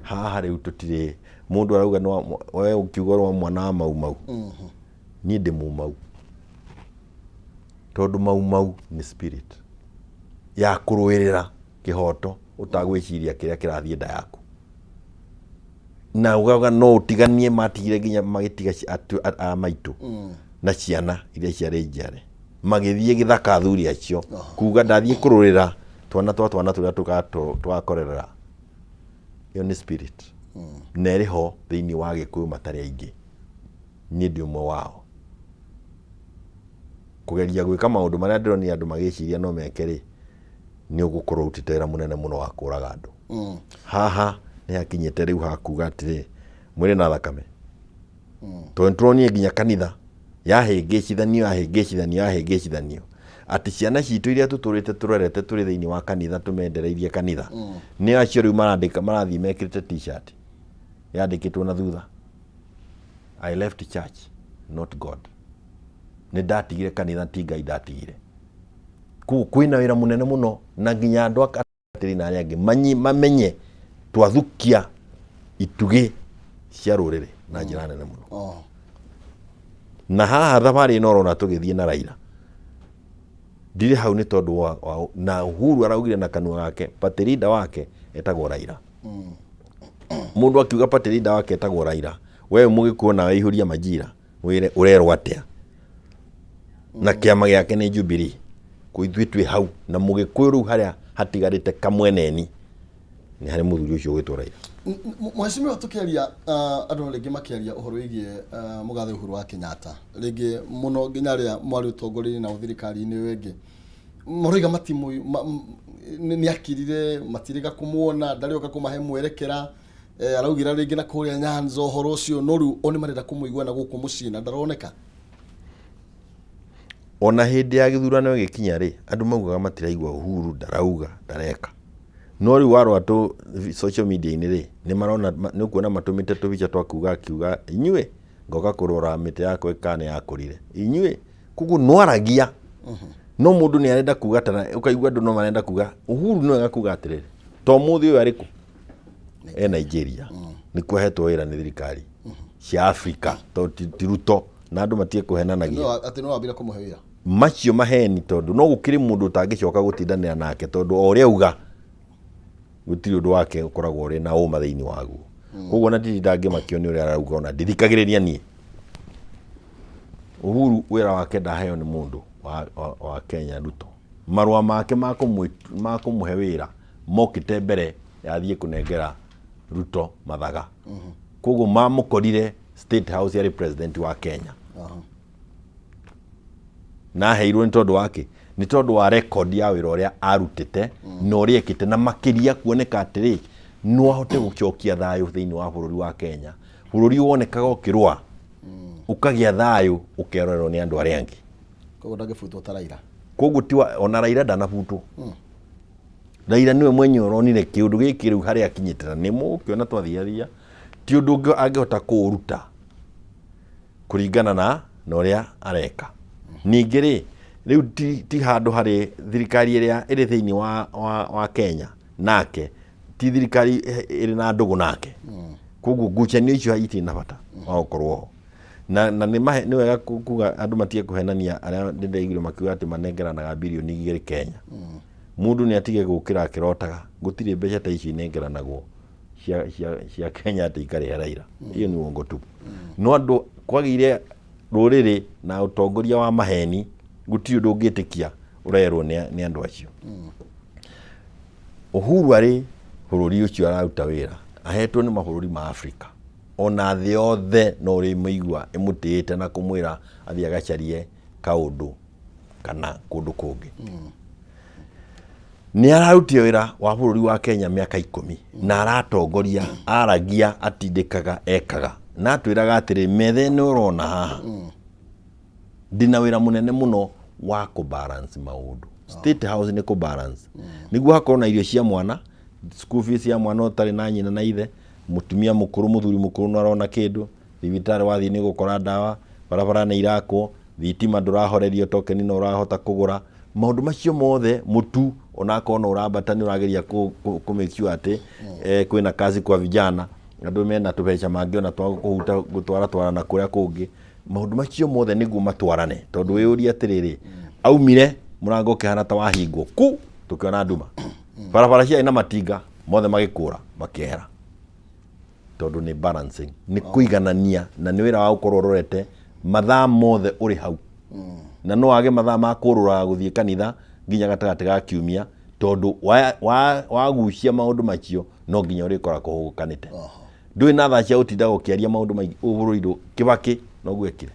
Haha rĩu tũtirĩ mũndũ arauga we ũkiuga ũrĩ wa mwana wa Mau Mau, niĩ ndĩ Mumau, tondũ Mau Mau nĩ spirit ya kũrũĩrĩra kĩhoto ũtagwĩciria kĩrĩa kĩrathiĩ nda yaku. Na ũgauga no ũtiganie, matigire nginya magĩtiga a maitũ na ciana iria ciarĩ njiare, magĩthiĩ gĩthaka athuri acio kuga ndathiĩ kũrũrĩra twana twa twana tũrĩa tũgakorerera. Ĩyo nĩ spirit na ĩrĩ ho thĩinĩ wa Gĩkũyũ matarĩ aingĩ. Niĩ ndĩ ũmwe wao. Kũgeria gwĩka maũndũ marĩa ndĩronire andũ magĩciria no meke rĩ, nĩ ũgũkorwo ũrutĩte wĩra mũnene mũno wa kũraga andũ. Haha nĩ hakinyĩte rĩu ha kuga atĩrĩ, mwĩrĩ na thakame. Tondũ nĩtũronire nginya kanitha yahĩngĩcithanio, yahĩngĩcithanio, yahĩngĩcithanio, atĩ ciana citũ iria tũtũrĩte tũrerete tũrĩ thĩinĩ wa kanitha, tũmendereirie kanitha, nĩ acio rĩu marandĩka, marathiĩ mekĩrĩte t-shirt yandĩkĩtwo na thutha, "I left church, not God." Nĩ ndatigire kanitha, ti Ngai ndatigire. Koguo kwĩna wĩra mũnene mũno, na nginya andũ atĩrĩ na arĩa angĩ mamenye twathukia itugĩ cia rũrĩrĩ na njĩra nene mũno. Na haha thabarĩ ĩno ũrona tũgĩthiĩ na Raila, ndirĩ hau nĩ tondũ wa na Uhuru araugire na kanua gake party leader wake etagwo Raila. Mũndũ akiuga party leader wake etagwo Raila, we mũgĩkuo nawe ihũria majira wĩre ũrerwo atĩa, na kĩama gĩake nĩ Jubilee. Kũ ithuĩ twĩ hau na mũgĩkũyũ rĩu harĩa hatigarĩte kamweneni nĩ harĩ mũthuri ũcio ũgwĩtwo Raila. Mheshimiwa, tukiaria andũ rĩngĩ makĩaria ũhoro wĩgiĩ mũgathe Uhuru wa Kenyatta, rĩngĩ mũno nginya arĩa mwarĩ ũtongoria-inĩ na thirikari-inĩ ĩyo ĩngĩ, maroiga nĩ akirire, matirĩga kũmuona, ndarĩoka kũmahe mwerekera, araugĩra rĩngĩ na kũrĩa Nyanza ũhoro ũcio, no rĩu o nĩ marenda kũmũigua na gũkũ mũciĩ na ndaroneka. Ona hĩndĩ ya gĩthurano ĩgĩkinya rĩ, andũ maugaga matiraigua Uhuru ndarauga ndareka, no rĩu warora tũ social media-inĩ rĩ, nĩ marona nĩ ũkuona matũmĩte tũbica twa kuga akiuga inyuĩ ngoka kũrora mĩtĩ yakwa kana nĩ yakũrire inyuĩ, koguo no aragia, no mũndũ nĩ arenda kuga tana ũkaigua andũ no marenda kuga Uhuru no wega kuga atĩrĩrĩ, to mũthĩ ũyũ arĩ kũ e Nigeria, nĩkuo ahetwo wĩra nĩ thirikari cia Afrika, tondũ ti Ruto na andũ matige kũhenanagia. No atĩ no wambire kũmũhe wĩra macio maheni, tondũ no gũkĩrĩ mũndũ ũtangĩcoka gũtindanĩra nake, tondũ o ũrĩa auga gũtirĩ ũndũ wake ũkoragwo ũrĩ na ũma thĩinĩ waguo. Koguo na ndiri ndangĩmakio nĩ ũrĩa arauga, ona ndithikagĩrĩria niĩ. Uhuru wĩra wake ndaheo nĩ mũndũ wa Kenya Ruto. Marũa make ma kũmũhe wĩra mokĩte mbere yathiĩ kũnengera Ruto mathaga. Koguo mamũkorire State House yarĩ president wa Kenya. Na aheirwo nĩ tondũ wake, nĩ tondũ wa record ya wĩra ũrĩa arutĩte na ũrĩa ekĩte, na makĩria kuoneka atĩrĩ no ahote gũcokia thayũ thĩinĩ wa bũrũri wa Kenya, bũrũri wonekaga ũkĩrũa ũkagĩa thayũ, ũkerorerwo nĩ andũ arĩa angĩ. Koguo ndangĩbutwo ta Raila? Koguo tiwa ona Raila ndanabutwo. Raila nĩwe mwenyewe ũronire kĩũndũ gĩkĩ rĩu harĩa akinyĩte, na nĩ mũgũkĩona twathiathia ti ũndũ ũngĩ angĩhota kũũruta kũringana na ũrĩa areka. Ningĩ rĩ, rĩu ti handũ harĩ thirikari ĩrĩa ĩrĩ thĩinĩ wa Kenya nake ti thirikari ĩrĩ na ndũgũ nake, koguo ngucanio icio itirĩ na bata wa gũkorwo ho. Na nĩ wega kuga andũ matige kũhenania arĩa ndĩraiguire makiuga atĩ manengeranaga birioni 2 Kenya. Mũndũ nĩ atige gũkĩra akĩrotaga, gũtirĩ mbeca ta icio inengeranagwo cia Kenya atĩ ikarĩhe Raila. Hiyo ni uongo tu. No andũ kwagĩire rũrĩrĩ na ũtongoria wa maheni, gũtirĩ ũndũ ũngĩtĩkia ũrerwo nĩ andũ acio. Uhuru arĩ bũrũri ũcio araruta wĩra ahetwo nĩ mabũrũri ma Afrika ona thĩ yothe no ũrĩmĩigua ĩmũtĩĩte na kũmwĩra athiĩ agacarie kaũndũ kana kũndũ kũngĩ. Nĩ ararutire wĩra wa bũrũri wa Kenya mĩaka 10 na aratongoria, aragia, atindĩkaga, ekaga na atwĩraga atĩrĩ, metha ĩno ũrona haha ndĩna wĩra mũnene mũno wa kũ balance maũndũ. State House nĩ kũ balance nĩguo hakorwo na irio cia mwana, school fees ya mwana ũtarĩ na nyina na ithe, mũtumia mũkũrũ, mũthuri mũkũrũ no arona kĩndũ, thibitarĩ wathiĩ nĩ ũgũkora ndawa, barabara nĩ irakwo, thitima ndũrahorerio tokeni no ũrahota kũgũra, maũndũ macio mothe, mũtu onakorwo no ũrambata nĩ ũrageria kũ make sure atĩ kwĩna kazi kwa vijana, andũ mena tũbeca mangĩona twa kũhuta gũtwaratwara na kũrĩa kũngĩ. Maũndũ macio mothe nĩguo matwarane, tondũ wĩyũrie atĩrĩrĩ, aumire mũrango ũkĩhana ta wahingwo ku tũkĩona nduma, barabara ciarĩ na matinga mothe magĩkũra makĩehera, tondũ nĩ balancing, nĩ kũiganania, na nĩ wĩra wa gũkorwo ũrorete mathaa mothe ũrĩ hau, na no wage mathaa ma kũrũraga gũthiĩ kanitha nginya gatagatĩ ga kiumia, tondũ wagucia maũndũ macio no nginya ũrĩkora kũhũgũkanĩte. Ndũrĩ na thaa cia gũtinda ũkĩaria maũndũ maingĩ bũrũri ndũ Kĩbakĩ noguo ekire.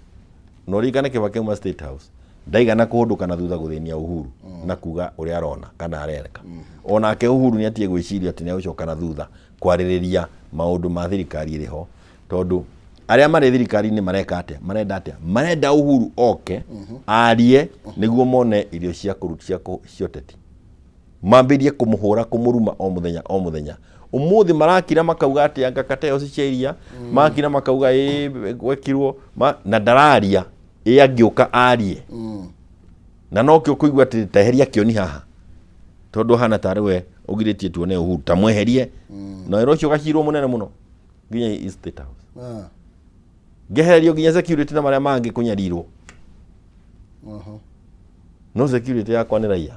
Na ũririkane Kĩbakĩ auma State House ndaigana kũhũndũka na thutha gũthĩnia Uhuru na kuga ũrĩa arona kana areka. Onake Uhuru nĩ atige gwĩciria atĩ nĩ egũcoka na thutha kwarĩrĩria maũndũ ma thirikari ĩrĩ ho, tondũ arĩa marĩ thirikari-inĩ mareka atĩa? Marenda atĩa? Marenda Uhuru oke arie nĩguo mone irio cia kũruta cia ũteti. Mambĩrĩrie kũmũhũra kũmũruma o mũthenya o mũthenya. Ũmũthĩ marakira makauga atĩ anga kateos cia iria, makira makauga ĩ gwekirwo na ndararia, ĩ angĩũka arie. Na nokĩo kũigua atĩ teheria Kĩoni haha, tondũ ahana tarĩ we ũgirĩtie tuone Uhuru, ta mweherie. Na wĩra ũcio ũgacirwo mũnene mũno nginya State House. Ngehererio nginya security na marĩa mangĩ kũnyarirwo. No security yakwa nĩ raia.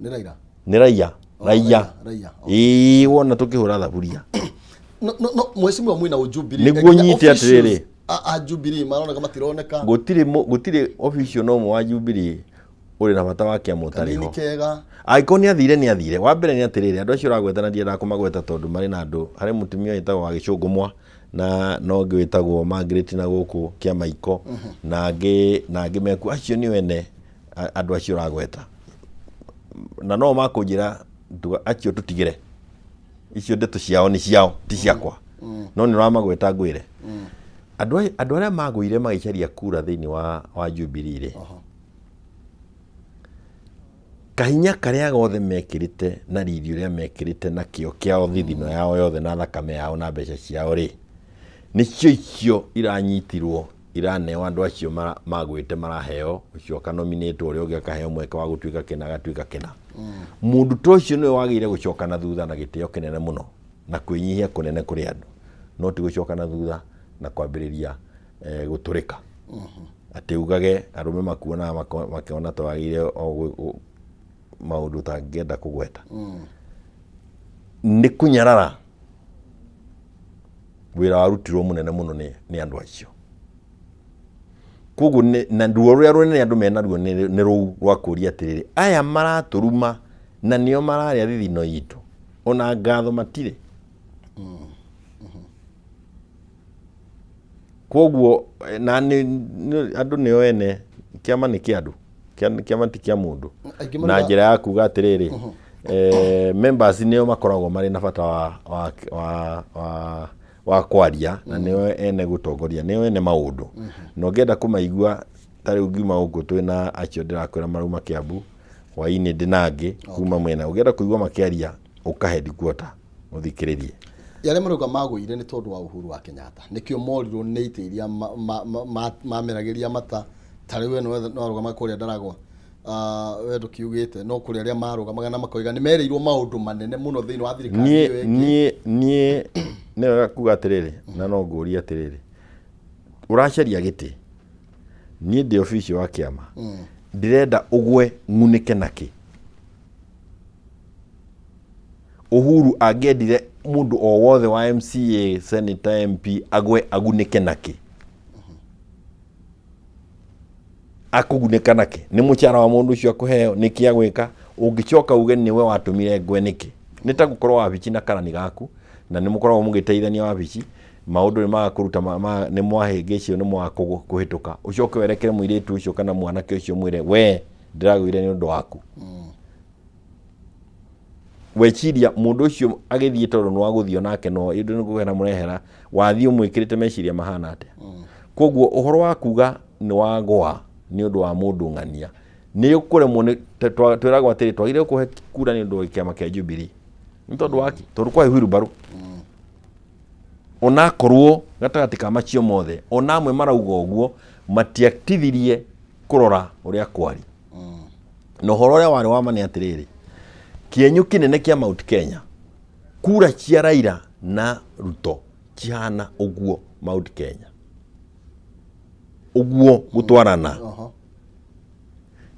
Nĩ Raila? Nĩ raia. Oh, raia. Raia. Oh. Ĩĩ wona tũkĩhũra thaburia. No mheshimiwa mwina Jubilee. Nĩguo nyite atĩrĩrĩ. A Jubilee maroneka matironeka. Gũtirĩ gũtirĩ official no ũmwe wa Jubilee ũrĩ na bata wa kĩama ũtarĩ Kanini ho. kega. Angĩkorwo nĩ athire nĩ athire. Wa mbere nĩ atĩrĩrĩ, andũ acio ũragweta na ndiendaga kũmagweta tondũ marĩ na andũ, harĩ mũtumia wĩtagwo wa Gĩcũngũmwa na ũngĩ wĩtagwo Margaret na gũkũ Kĩamaiko na angĩ mekuo, acio nĩo ene andũ acio ũragweta. Na no makũnjĩra acio tũtigĩre, icio ndeto ciao nĩ ciao ti ciakwa, no nĩ ũramagweta ngwĩre. Andũ arĩa magũire magĩcaria kura thĩinĩ wa Jubilee rĩ, kahinya karĩa gothe mekĩrĩte na riri ũrĩa mekĩrĩte na kĩo kĩao thithino yao yothe na thakame yao na mbeca ciao rĩ, nĩcio icio iranyitirwo iraneo andũ acio magwĩte maraheo, ũcio akanominĩtwo, ũrĩa ũngĩ akaheo mweke wa gũtuĩka kĩna agatuĩka kĩna. Mũndũ ta ũcio nĩwe wagĩrĩire gũcoka na thutha na gĩtĩo kĩnene mũno na kwĩnyihia kũnene kũrĩ andũ, no ti gũcoka na thutha na kwambĩrĩria gũtũrĩka atĩ ugage arũme makuonaga makĩona ta wagĩrĩire o maũndũ ũtangĩenda kũgweta. Nĩ kũnyarara wĩra warutirwo mũnene mũno nĩ andũ acio. Koguo na ruo rũrĩa rũnene andũ mena ruo nĩ rũu rwa kũria atĩrĩrĩ, aya maratũruma na nĩo mararĩa thithino itũ, ona ngatho matirĩ. Koguo na nĩ andũ nĩo ene, kĩama nĩ kĩa andũ, kĩama ti kĩa mũndũ. Aingĩ Na njĩra ya kuga atĩrĩrĩ, members nĩo makoragwo marĩ na bata wa kwaria, na nĩo ene gũtongoria, nĩo ene maũndũ. Na ũngĩenda kũmaigua, ta rĩu ngiuma gũkũ twĩna acio ndĩrakwĩra marauma Kiambu, hwainĩ ndĩna angĩ kuma mwena. Ũngĩenda kũigua makĩaria, ũka headquarter ũthikĩrĩrie. Arĩa marauga magũire nĩ tondũ wa Uhuru wa Kenyatta, nĩkĩo morirwo nĩ itĩ iria mameragĩria mata, ta rĩu we no arũgamaga kũrĩa Ndaragwa, we ndũkiugĩte, no kũrĩ arĩa marũgamaga na makoiga nĩ merĩirwo maũndũ manene mũno thĩinĩ wa thirikari ĩyo ĩngĩ. Niĩ nĩ wega kuga atĩrĩrĩ, na no ngũrie atĩrĩrĩ, ũracaria gĩtĩ, niĩ ndĩ official wa kĩama, ndĩrenda ũgwe ng'unĩke nakĩ? Uhuru angĩendire mũndũ o wothe wa MCA, Senator, MP agwe agunĩke nakĩ? Akũgunĩka nakĩ? Nĩ mũcara wa mũndũ ũcio akũheo, nĩkĩ agwĩka? Ũngĩcoka uge nĩwe watũmire ngwe nĩkĩ? Nĩ ta gũkorwo wabici na karani gaku na nĩ mũkoragwo mũgĩteithania wabici, maũndũ nĩ maga kũruta nĩ mwahĩngĩcio nĩ mwaga kũhĩtũka, ũcoke werekere mũirĩtu ũcio kana mwanake ũcio mwĩre we ndĩragũire nĩ ũndũ waku. Weciria mũndũ ũcio agĩthiĩ tondũ nĩ wagũthiĩ onake no ĩndĩ nĩ kũhera mũrehera, wathiĩ ũmwĩkĩrĩte meciria mahana atĩa? Koguo ũhoro wa kuga nĩ wagũa nĩ ũndũ wa mũndũ ng'ania nĩ ũkũremwo nĩ twĩragwo atĩrĩ twagĩrĩirwo kũhe kura nĩ ũndũ wa kĩama kĩa Jubilee. Nĩ tondũ wa kĩ? Tondũ kwarĩ wheelbarrow. Onakorwo gatagatĩ ka macio mothe ona amwe marauga ũguo matiatithirie kũrora ũrĩa kwari. Na ũhoro ũrĩa warĩ wa ma nĩ atĩrĩrĩ, kĩenyũ kĩnene kĩa Mount Kenya, kura cia Raila na Ruto cihana ũguo Mount Kenya. Ũguo gũtwarana.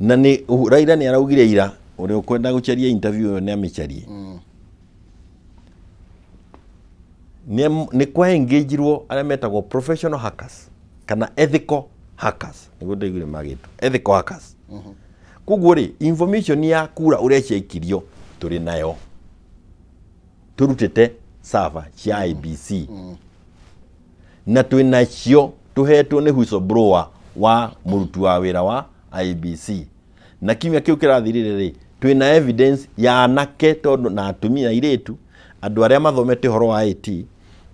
Na nĩ Raila nĩ araugire ira ũrĩa ũkwenda gũcaria interview ĩyo nĩ amĩcarie. Nĩ kwa engagirwo arĩa metagwo professional hackers kana ethical hackers, nĩguo ndaiguire magĩtwo ethical hackers. Koguo rĩ, information ya kura ũrĩa ciaikirio tũrĩ nayo, tũrutĩte server cia IEBC na twĩ nacio tũhetwo nĩ whistleblower wa mũruti wa wĩra wa IEBC. Na kiumia kĩu kĩrathirire rĩ, twĩna evidence ya anake tondũ na atumia airĩtu, andũ arĩa mathomete ũhoro wa IT,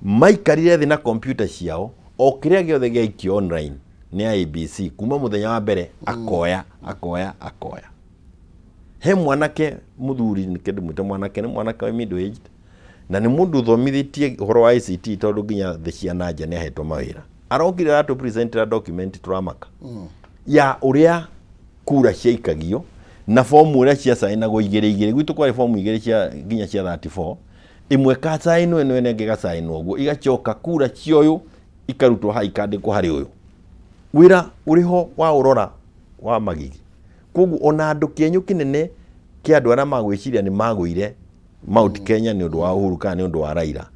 maikarire thĩ na kompiuta ciao, o kĩrĩa gĩothe gĩaikio online nĩ IEBC kuma mũthenya wa mbere akoya, akoya, akoya. He mwanake mũthuri, nĩkĩo ndĩmwĩte mwanake, nĩ mwanake wa middle aged, na nĩ mũndũ ũthomithĩtie ũhoro wa ICT tondũ nginya thĩ cia na nja nĩ ahetwo mawĩra. Arokire aratũ presentera document tũramaka ya ũrĩa kura ciaikagio na fomu ũrĩa ciacainagwo igĩrĩ igĩrĩ. Gwitũ kwarĩ fomu igĩrĩ cia nginya cia 34, ĩmwe ĩkacainwo ĩno ĩno ĩngĩ ĩgacainwo ũguo, igacoka kura cia ũyũ ikarutwo haha ikandĩkwo harĩ ũyũ. Wĩra ũrĩ ho wa ũrora wa magigi. Koguo ona andũ kĩenyũ kĩnene kĩa andũ arĩa magwĩciria nĩ magũire Mount Kenya nĩ ũndũ wa Uhuru kana nĩ ũndũ wa Raila,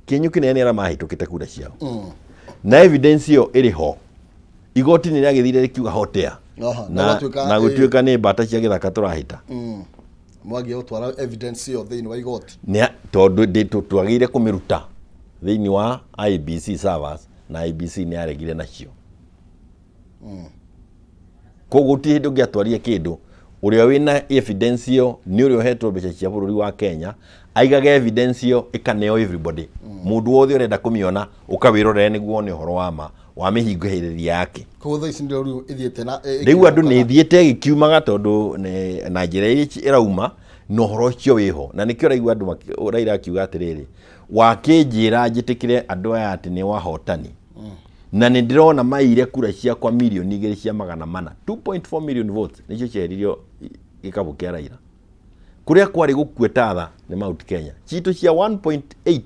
kĩenyũ kĩnene nĩ arĩa mahĩtũkĩte kura ciao. Na evidence ĩyo ĩrĩ ho. Igoti nĩ rĩagĩthire rĩkiuga hotea. Na Na gũtuĩka nĩ mbata cia gĩthaka tũrahĩta. Mwagia gũtwara evidence ĩyo thĩinĩ wa igoti. Nĩ tondũ twagĩrĩire kũmĩruta thĩinĩ wa IEBC servers na IEBC nĩ yaregire nacio. Koguo gũtirĩ hĩndĩ ũngĩatwarire kĩndũ ũrĩa wĩna evidence ĩyo nĩ ũrĩa ũhetwo mbeca cia bũrũri wa Kenya aigaga evidence ĩyo ĩkaneo everybody. Mũndũ wothe ũrenda kũmĩona ũkawĩrorere nĩguo wone ũhoro wa ma wa mĩhingĩrĩria yake. Koguo thaa ici ndio rĩu ĩthiĩte na Rĩu andũ nĩ ĩthiĩte ĩgĩkiumaga tondũ na njĩra ĩrĩa ĩrauma na ũhoro ũcio wĩho, na nĩkĩo ũraigua andũ Raila akiuga atĩrĩrĩ, wakĩnjĩra njĩtĩkĩre andũ aya atĩ nĩ wahotani na nĩ ndĩrona maire kura ciakwa mirioni igĩrĩ cia magana mana, 2.4 million votes nĩcio cieheririo gĩkabũ kĩa Raila kũrĩa kwarĩ gũkue tatha nĩ Mount Kenya. Citũ cia 1.8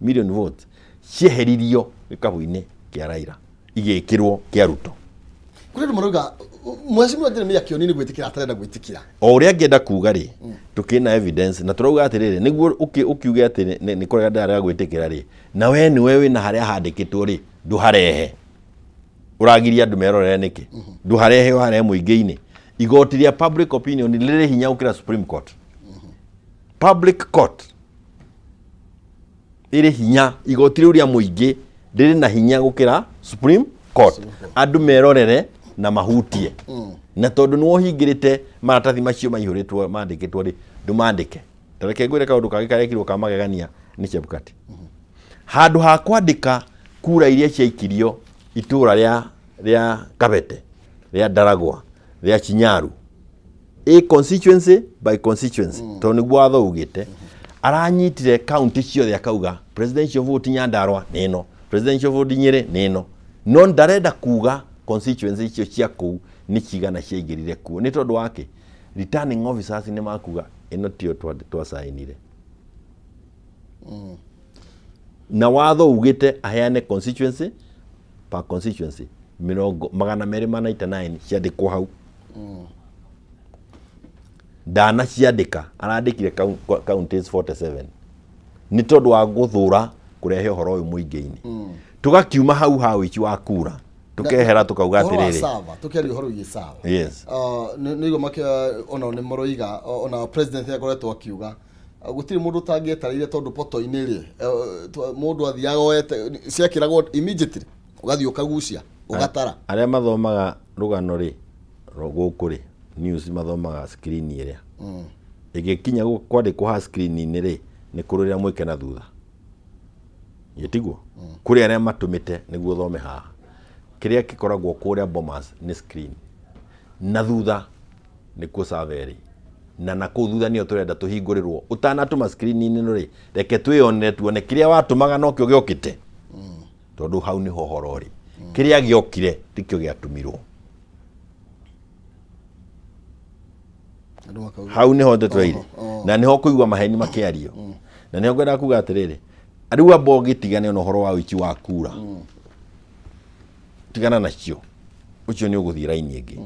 million votes cieheririo gĩkabũ-inĩ kĩa Raila igĩkĩrwo kĩa Ruto. Kũrĩ andũ marauga mheshimiwa Jeremiah Kioni nĩ gwĩtĩkĩra atarenda gwĩtĩkĩra. O ũrĩa ngĩenda kuga rĩ, tũkĩna evidence na tũrauga atĩrĩrĩ, nĩguo ũkiuge atĩ nĩ kũrega ndarega gwĩtĩkĩra rĩ, na we nĩwe wĩna harĩa handĩkĩtwo rĩ, ndũharehe. Ũragiria andũ merorere nĩkĩ? Ndũharehe ũharehe mũingĩ-inĩ. Igoti rĩa public opinion rĩrĩ hinya gũkĩra Supreme Court. Public court rĩrĩ hinya, igoti rĩu rĩa mũingĩ rĩrĩ na hinya gũkĩra Supreme Court. Andũ merorere na mahutie. Na tondũ nĩwe ũhingĩrĩte maratathi macio maihũrĩtwo mandĩkĩtwo rĩ, ndũmandĩke. Ta reke ngwĩre kaũndũ kangĩ karekirwo ka magegania nĩ Chebukati. Handũ ha kwandĩka kura iria ciaikirio itũra rĩa Kabete, rĩa Ndaragwa, rĩa Chinyaru, a constituency by constituency, tondũ nĩguo watho ugĩte, aranyitire county ciothe akauga presidential vote Nyandarua nĩ ĩno, presidential vote Nyĩrĩ nĩ ĩno, no ndarenda kuga constituency icio cia kũu nĩ cigana ciaingĩrire kuo. Nĩ tondũ wake returning officers nĩ makuga ĩno tiyo twacainire. Na watho ugĩte aheane constituency per constituency mĩrongo magana merĩ ma 99 ciandĩkwo hau. Ndanaciandĩka, arandĩkire counties 47 nĩ tondũ wa gũthũra kũrehe ũhoro ũyũ mũingĩ-inĩ. Tũgakiuma hau ha ũici wa kura, tũkehera tũkauga Ũhoro wa atĩrĩrĩ, server, tũkĩaria ũhoro wĩgiĩ server. Yes. Nĩ igua onao nĩ maroiga, ona president nĩ akoretwo akiuga Gũtirĩ mũndũ ũtangĩetereire tondũ poto-inĩ rĩ, mũndũ athiaga oete ciekĩragwo immediately, ũgathiĩ ũkagucia ũgatara. Arĩa mathomaga rũgano rĩ, gũkũ rĩ, news mathomaga screen ĩrĩa ĩgĩkinya kwandĩkwo ha screen-inĩ rĩ, nĩ kũrĩ ũrĩa mwĩke na thutha. Gĩtiguo? Kũrĩ arĩa matũmĩte nĩguo ũthome haha. Kĩrĩa gĩkoragwo kũrĩa Bomas nĩ screen. Na thutha nĩkuo server ĩrĩ. Na nakũu thutha nĩyo tũrenda tũhingũrĩrwo. Ũtanatũma screen-inĩ ĩno rĩ, reke twĩyonere tuone kĩrĩa watũmaga nokĩo gĩokĩte. Tondũ hau nĩho ũhoro ũrĩ. Kĩrĩa gĩokire tikĩo gĩatũmirwo. Andũ makauga. Hau nĩho ndeto ĩrĩ. Na nĩho kũigua maheni makĩario. Na nĩho ngwendaga kuga atĩrĩrĩ, rĩu amba ũgĩtigane na ũhoro wa ũici wa kura. Tigana nacio. Ũcio nĩ ũgũthiĩ raini ĩngĩ.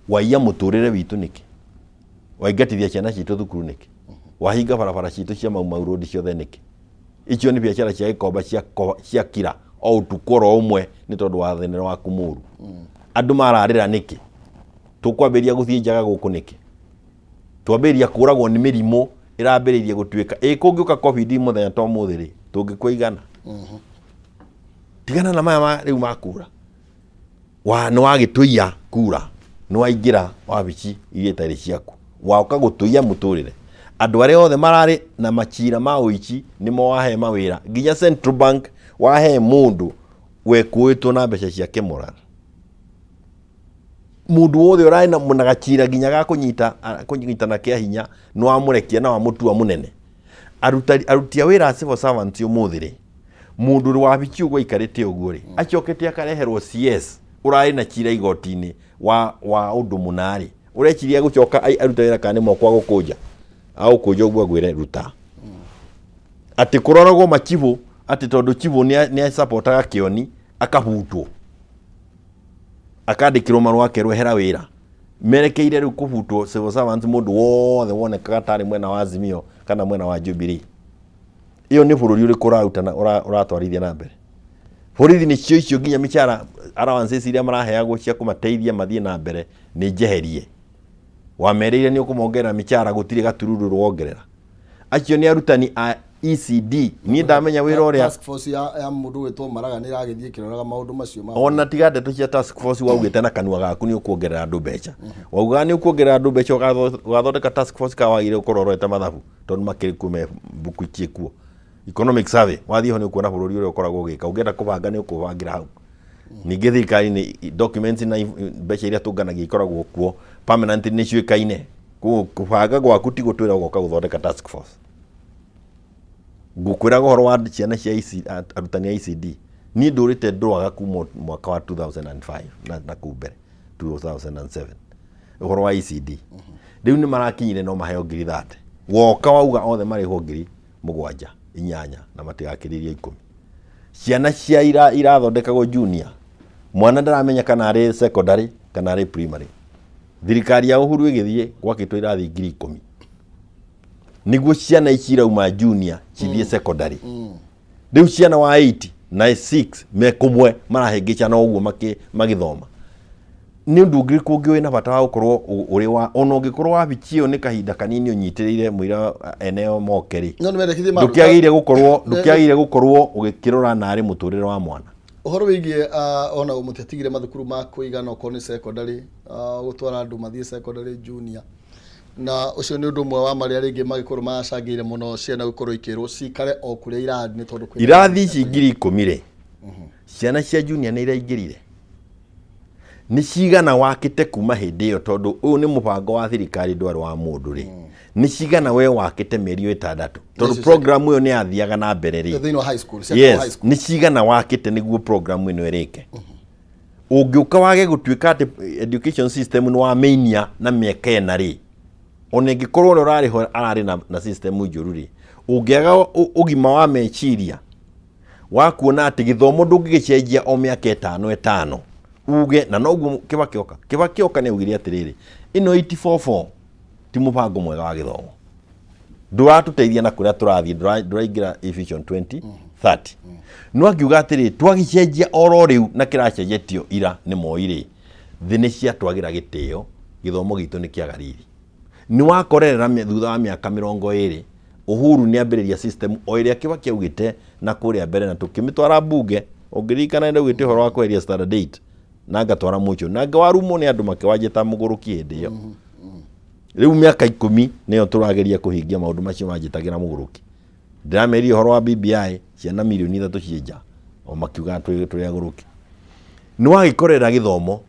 Waiya mũtũrĩre witũ nĩkĩ? Waingatithia ciana citũ thukuru nĩkĩ? Wahinga barabara citũ cia Mau Mau Road ciothe nĩkĩ? Icio nĩ biacara cia gĩkomba cia kira o ũtukũ oro ũmwe nĩ tondũ wa thenera waku mũru. Andũ mararĩra nĩkĩ? Tũkwambĩrĩria gũthiĩ njaga gũkũ nĩkĩ? Twambĩrĩria kũragwo nĩ mĩrimũ ĩrambĩrĩirie gũtuĩka. Ĩ kũngĩũka COVID mũthenya ta ũmũthĩ rĩ, tũngĩkua igana? Tigana na maya rĩu ma kura. Wa, nĩ wagĩtũiya kura, nĩ waingĩra wabici iria itarĩ ciaku, woka gũtũiya mũtũrĩre. Andũ arĩa othe mararĩ na macira ma ũici nĩmo wahe mawĩra, nginya Central Bank wahe mũndũ wekũĩtwo na mbeca ciake Morara. Mũndũ wothe ũrarĩ na gacira nginya ga kũnyitana kĩa hinya nĩ wamũrekia na wamũtua mũnene. Aruti a wĩra a civil servants ũmũthĩ rĩ, mũndũ ũrĩ wabici ũguo aikarĩte ũguo rĩ, acokete akareherwo CS ũrarĩ na cira igoti-inĩ wa ũndũ mũna rĩ, ũreciria gũcoka arute wĩra kana nĩ moko agũkũnja? Agũkũnja ũguo agwĩre ruta. Atĩ kũroragwo machibũ atĩ tondũ chibũ nĩ acapotaga Kĩoni akabutwo. Akandĩkĩrwo marũa akerwo ehera wĩra. Merekeire rĩu kũbutwo civil servants mũndũ wothe wonekaga tarĩ mwena wa Azimio kana mwena wa Jubilee. Ĩyo nĩ bũrũri ũrĩkũ ũrarutana ũratwarithia na mbere? Borithi nĩcio icio nginya mĩcara allowances iria maraheagwo cia kũmateithia mathiĩ na mbere nĩ njeherie. Wamerĩire nĩ ũkũmongerera mĩcara gũtirĩ gatururu wongerera. Acio nĩ arutani a ECD. Niĩ ndamenya wĩra ũrĩa Task force ya mũndũ wĩtwo Maraga nĩ ĩragĩthiĩ ĩkĩroraga maũndũ macio ma ona tiga ndeto cia task force waugĩte na kanua gaku nĩ ũkuongerera andũ mbeca. Waugaga nĩ ũkuongerera andũ mbeca ũgathondeka task force kana wagĩrĩire gũkorwo ũrorete mathabu tondũ makĩrĩ kuo me mbuku ciĩ kuo. Economic survey wathiĩ ho nĩ ũkuona bũrũri ũrĩa ũkoragwo ũgĩka. Ũngĩenda kũbanga nĩ ũkũbangĩra hau. Ningĩ thirikari nĩ documents na mbeca iria tũnganagia ikoragwo kuo permanent nĩ ciũĩkaine. Koguo kũbanga gwaku ti gũtwĩra ũgoka gũthondeka task force. Ngũkwĩraga ũhoro wa ciana cia EC, arutani a ECD. Niĩ ndũrĩte ndũaga kuma mwaka wa 2005 na kũu mbere 2007 ũhoro wa ECD. Rĩu nĩ marakinyire no maheo ngiri 30. Woka wauga othe marĩhwo ngiri 7, 8 na matigakĩrĩrie 10. Ciana cia irathondekagwo junior. Mwana ndaramenya kana arĩ secondary kana arĩ primary. Thirikari ya Uhuru ĩgĩthiĩ gwakĩtwo irathi ngiri 10. Nĩguo ciana ici irauma junior cithiĩ secondary. Rĩu ciana wa 8 na 6 me kũmwe marahĩngĩcana ũguo magĩthoma. Nĩ ũndũ ũngĩ ũngĩ wĩna bata wa gũkorwo ũrĩ wa ona ũngĩkorwo wabici ĩyo nĩ kahinda kanini ũnyitĩrĩire mũira eneo moke rĩ. No nĩ mendekithie ma Ndũkĩagĩrĩire gũkorwo ndũkĩagĩrĩire gũkorwo ũgĩkĩrora narĩ mũtũrĩre wa mwana. Ũhoro wĩgiĩ ona mũtiatigire mathukuru ma kũigana okorwo nĩ secondary, gũtwara andũ mathiĩ secondary junior. Na ũcio nĩ ũndũ ũmwe wa marĩa rĩngĩ magĩkorwo macangĩire mũno ciana gũkorwo ikĩrwo cikare o kũrĩa irathi nĩ tondũ kwĩna Irathi ici ngiri ikũmi rĩ, ciana cia junior nĩ iraingĩrire. Nĩ cigana wakĩte kuma hĩndĩ ĩyo tondũ ũyũ nĩ mũbango wa thirikari ndwarĩ wa mũndũ rĩ. Nĩ cigana we wakĩte mĩeri 6 tondũ program ĩyo nĩ yathiaga na mbere rĩ. Thĩinĩ wa high school, cia high Yes, school. nĩ cigana wakĩte nĩguo program ĩno ĩrĩke. Ũngĩũka wage gũtuĩka atĩ education system nĩ wamĩinia na mĩaka 4 rĩ, ona ĩngĩkorwo ũrĩa ũrarĩ ho ararĩ na system njũru rĩ, ũngĩaga ũgima wa meciria wa kuona atĩ gĩthomo ndũngĩgĩcenjia o mĩaka 5 5 uge, na noguo Kibaki oka. Kibaki oka nĩ augire atĩrĩrĩ, ĩno 844 ti mũbango mwega wa gĩthomo. Ndũratũteithia na kũrĩa tũrathiĩ, ndũraingĩra Vision 2030. No akiuga atĩrĩ, twagĩcenjia oro rĩu na kĩracenjetio ira nĩ Moi rĩ, thĩ nĩ ciatwagĩra gĩtĩo, gĩthomo gitũ nĩ kĩaga riri. Nĩ wakorerera thutha wa mĩaka 20 Uhuru nĩ ambĩrĩria system o ĩrĩa Kibaki augĩte na kũrĩa mbere, na tũkĩmĩtwara mbunge. Ũngĩririkana nĩ ndaugĩte ũhoro wa kweheria standard 8 na ngatwara motion na ngawarumwo nĩ andũ makĩwanjĩta mũgũrũki hĩndĩ ĩyo. Rĩu mĩaka 10 nĩyo tũrageria kũhingia maũndũ macio manjĩtagĩra mũgũrũki. Ndĩrameria ũhoro wa BBI, ciana mirioni 3 ciĩ nja o makiugaga tũrĩ agũrũki. Nĩ wagĩkorera gĩthomo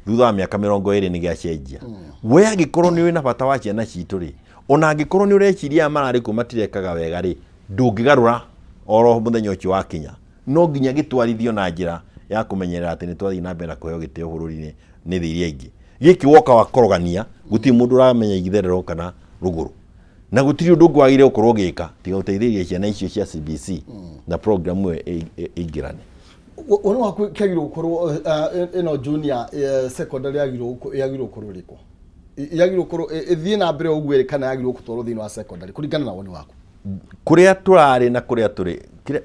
thutha wa mĩaka 20 nĩ gĩacenjia. We angĩkorwo nĩ wĩna bata wa ciana citũ rĩ, ona angĩkorwo nĩ ũreciria aya mararĩ kuo matirekaga wega rĩ, ndũngĩgarũra oro mũthenya ũcio wakinya. No nginya gĩtwarithio na njĩra ya kũmenyerera atĩ nĩ twathiĩ na mbere na kũheo gĩtĩo bũrũri-inĩ nĩ thĩ iria ingĩ. Gĩkĩ woka wakorogania, gũtirĩ mũndũ ũramenya itherero kana rũgũrũ, na gũtirĩ ũndũ ũngĩ wagĩrĩire gũkorwo ũgĩka tiga gũteithĩrĩria ciana icio cia CBC na program ĩyo ĩingĩrane. Woni waku, kĩagĩrĩirwo gũkorwo ĩno junior secondary yagĩrĩirwo gũkorwo ĩrĩkũ? Yagĩrĩirwo gũkorwo ĩthiĩ na mbere ũguo ĩrĩ, kana yagĩrĩirwo gũtwarwo thĩinĩ wa secondary, kũringana na woni waku? Kũrĩa tũrarĩ na kũrĩa tũrĩ,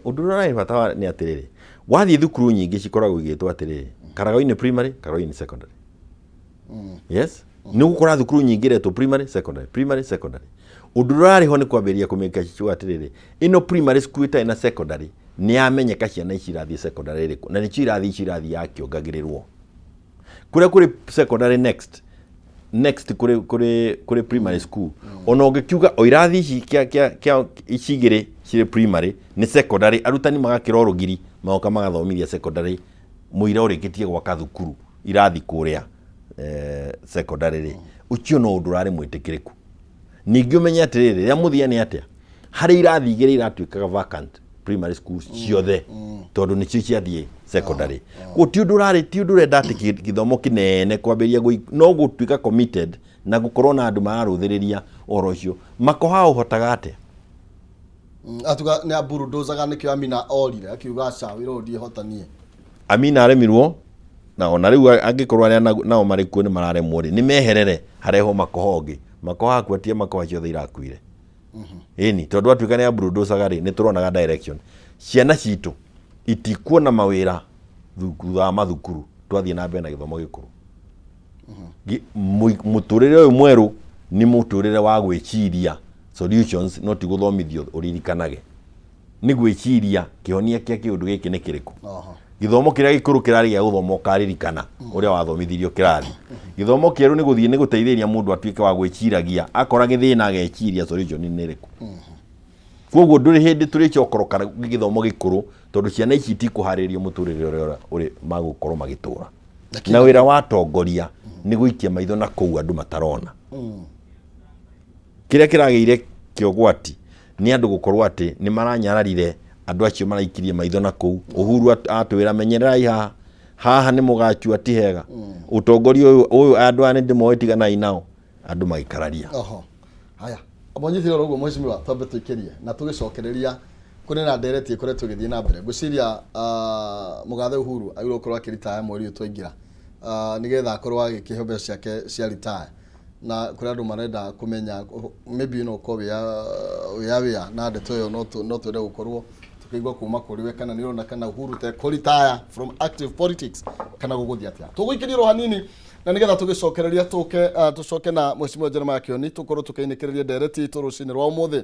ũndũ ũrĩa ũrarĩ bata nĩ atĩrĩrĩ, wathiĩ thukuru nyingĩ cikoragwo igĩtwo atĩrĩrĩ, Karagũ-inĩ primary, Karagũ-inĩ secondary. Yes, nĩ ũgũkora thukuru nyingĩ iretwo primary, secondary, primary, secondary. Ũndũ ũrĩa ũrarĩ ho nĩ kwambĩrĩria kũmĩka sure atĩrĩrĩ, ĩno primary school ĩtarĩ na secondary nĩ yamenyeka ciana ici irathiĩ secondary ĩrĩkũ, na nĩcio irathi ici irathiĩ yakĩongagĩrĩrwo. Kũrĩa kũrĩ secondary next next kũrĩ primary school, ona ũngĩkiuga o irathi ici kĩa ici igĩrĩ cirĩ primary nĩ secondary, arutani magakĩra rũgiri magoka magathomithia secondary mũira ũrĩkĩtie gwaka thukuru irathi kũrĩa secondary rĩ, ũcio no ũndũ ũrarĩ mwĩtĩkĩrĩku. Ningĩ ũmenye atĩrĩrĩ, rĩrĩa mũthia nĩ atĩa, harĩ irathi igĩrĩ iratuĩkaga vacant primary school ciothe tondũ nĩcio ciathiĩ secondary. Koguo ti ũndũ ũrarĩ, ti ũndũ ũrenda atĩ gĩthomo kĩnene kwambĩrĩria no gũtuĩka committed na gũkorwo na andũ mararũthĩrĩria ũhoro ũcio. Makoha ũhotaga atĩa? Atuga nĩ aburudozaga, nĩkĩo Amina orire akiuga aca, wĩra ũyũ ndiĩhotanie. Amina aremirwo, na ona rĩu angĩkorwo arĩa nao marĩ kuo nĩ mararemwo rĩ, nĩ meherere harehwo makoha ũngĩ. Makoha akua, makoha ciothe irakuire ĩni, tondũ atuĩka nĩ aburudocaga rĩ, nĩ tũronaga direction. Ciana citũ itikuona mawĩra thutha wa mathukuru twathiĩ na mbere na gĩthomo gĩkũrũ. Mũtũrĩre ũyũ mwerũ nĩ mũtũrĩre wa gwĩciria solutions, no ti gũthomithio ũririkanage, nĩ gwĩciria kĩhonia kĩa kĩũndũ gĩkĩ nĩ kĩrĩkũ. Gĩthomo kĩrĩa gĩkũrũ kĩrarĩ gĩa gũthoma ũkaririkana ũrĩa wathomithirio kĩrathi. Gĩthomo kĩerũ nĩ gũthiĩ nĩ gũteithĩrĩria mũndũ atuĩke wa gwĩciragia, akora gĩthĩna ageciria solution nĩ ĩrĩkũ. Koguo ndũrĩ hĩndĩ tũrĩcokoroka gĩthomo gĩkũrũ, tondũ ciana ici itikũharĩrio mũtũrĩre ũrĩa ũrĩ magũkorwo magĩtũra. Na wĩra wa atongoria nĩ gũikia maitho na kũu andũ matarona. Kĩrĩa kĩragĩire kĩogwati nĩ andũ gũkorwo atĩ nĩ maranyararire andũ acio maraikirie maitho na kũu. Uhuru atwĩra menyererai haha, haha nĩ mũgacua, ti hega ũtongoria ũyũ ũyũ, andũ aya nĩ ndĩmoĩ, tiganai nao, andũ magĩkararia. Oho, haya, mwanyitire oro ũguo, mheshimiwa, twambe tũikĩrie na tũgĩcokereria kũrĩ na ndereti ĩkoretwo ĩgĩthiĩ na mbere. Ngwĩciria mũgathe Uhuru agĩrĩirwo gũkorwo akĩritaya mweri ũyũ twaingĩra, nĩgetha akorwo agĩkĩheo mbeca ciake cia retire, na kũrĩ andũ marenda kũmenya, maybe no ũkorwo wĩ aware na ndeto ĩyo, no twende gũkorwo tũkĩigua kuma kũrĩ we kana nĩ ũrona kana Uhuru te kũritaya from active politics kana gũgũthiĩ atĩa. Tũgũikĩria oro hanini na nĩgetha tũgĩcokereria tũke tũcoke na mheshimiwa Jeremiah Kioni, tũkorwo tũkĩinĩkĩrĩria ndereti itũ rũcinĩ rwa ũmũthĩ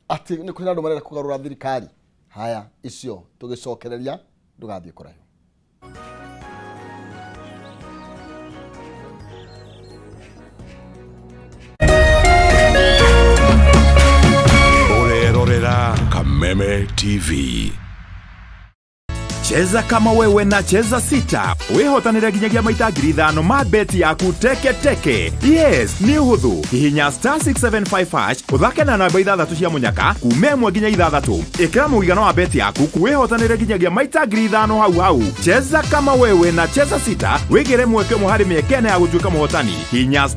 atĩ nĩ kũrĩ na andũ marenda kũgarũra thirikari. Haya, icio tũgĩcokereria, ndũgathiĩ kũraihu. Ũrerorera Kameme TV. Cheza kama wewe na Cheza Sita wĩhotanĩre nginyagia maita 5,000 ma beti yaku teke teke. Yes, nĩ ũhũthũ. Hihinya *675 hash, ũthake na namba ithathatũ cia mũnyaka kuma 1 nginya 6. Ĩkĩra mũigana wa beti yaku, wĩhotanĩre nginyagia maita 5,000 hau hau. Cheza kama wewe na Cheza Sita, wĩgĩre mweke ũmwe harĩ mĩeke ĩna ya gũtuĩka mũhotani. Hihinya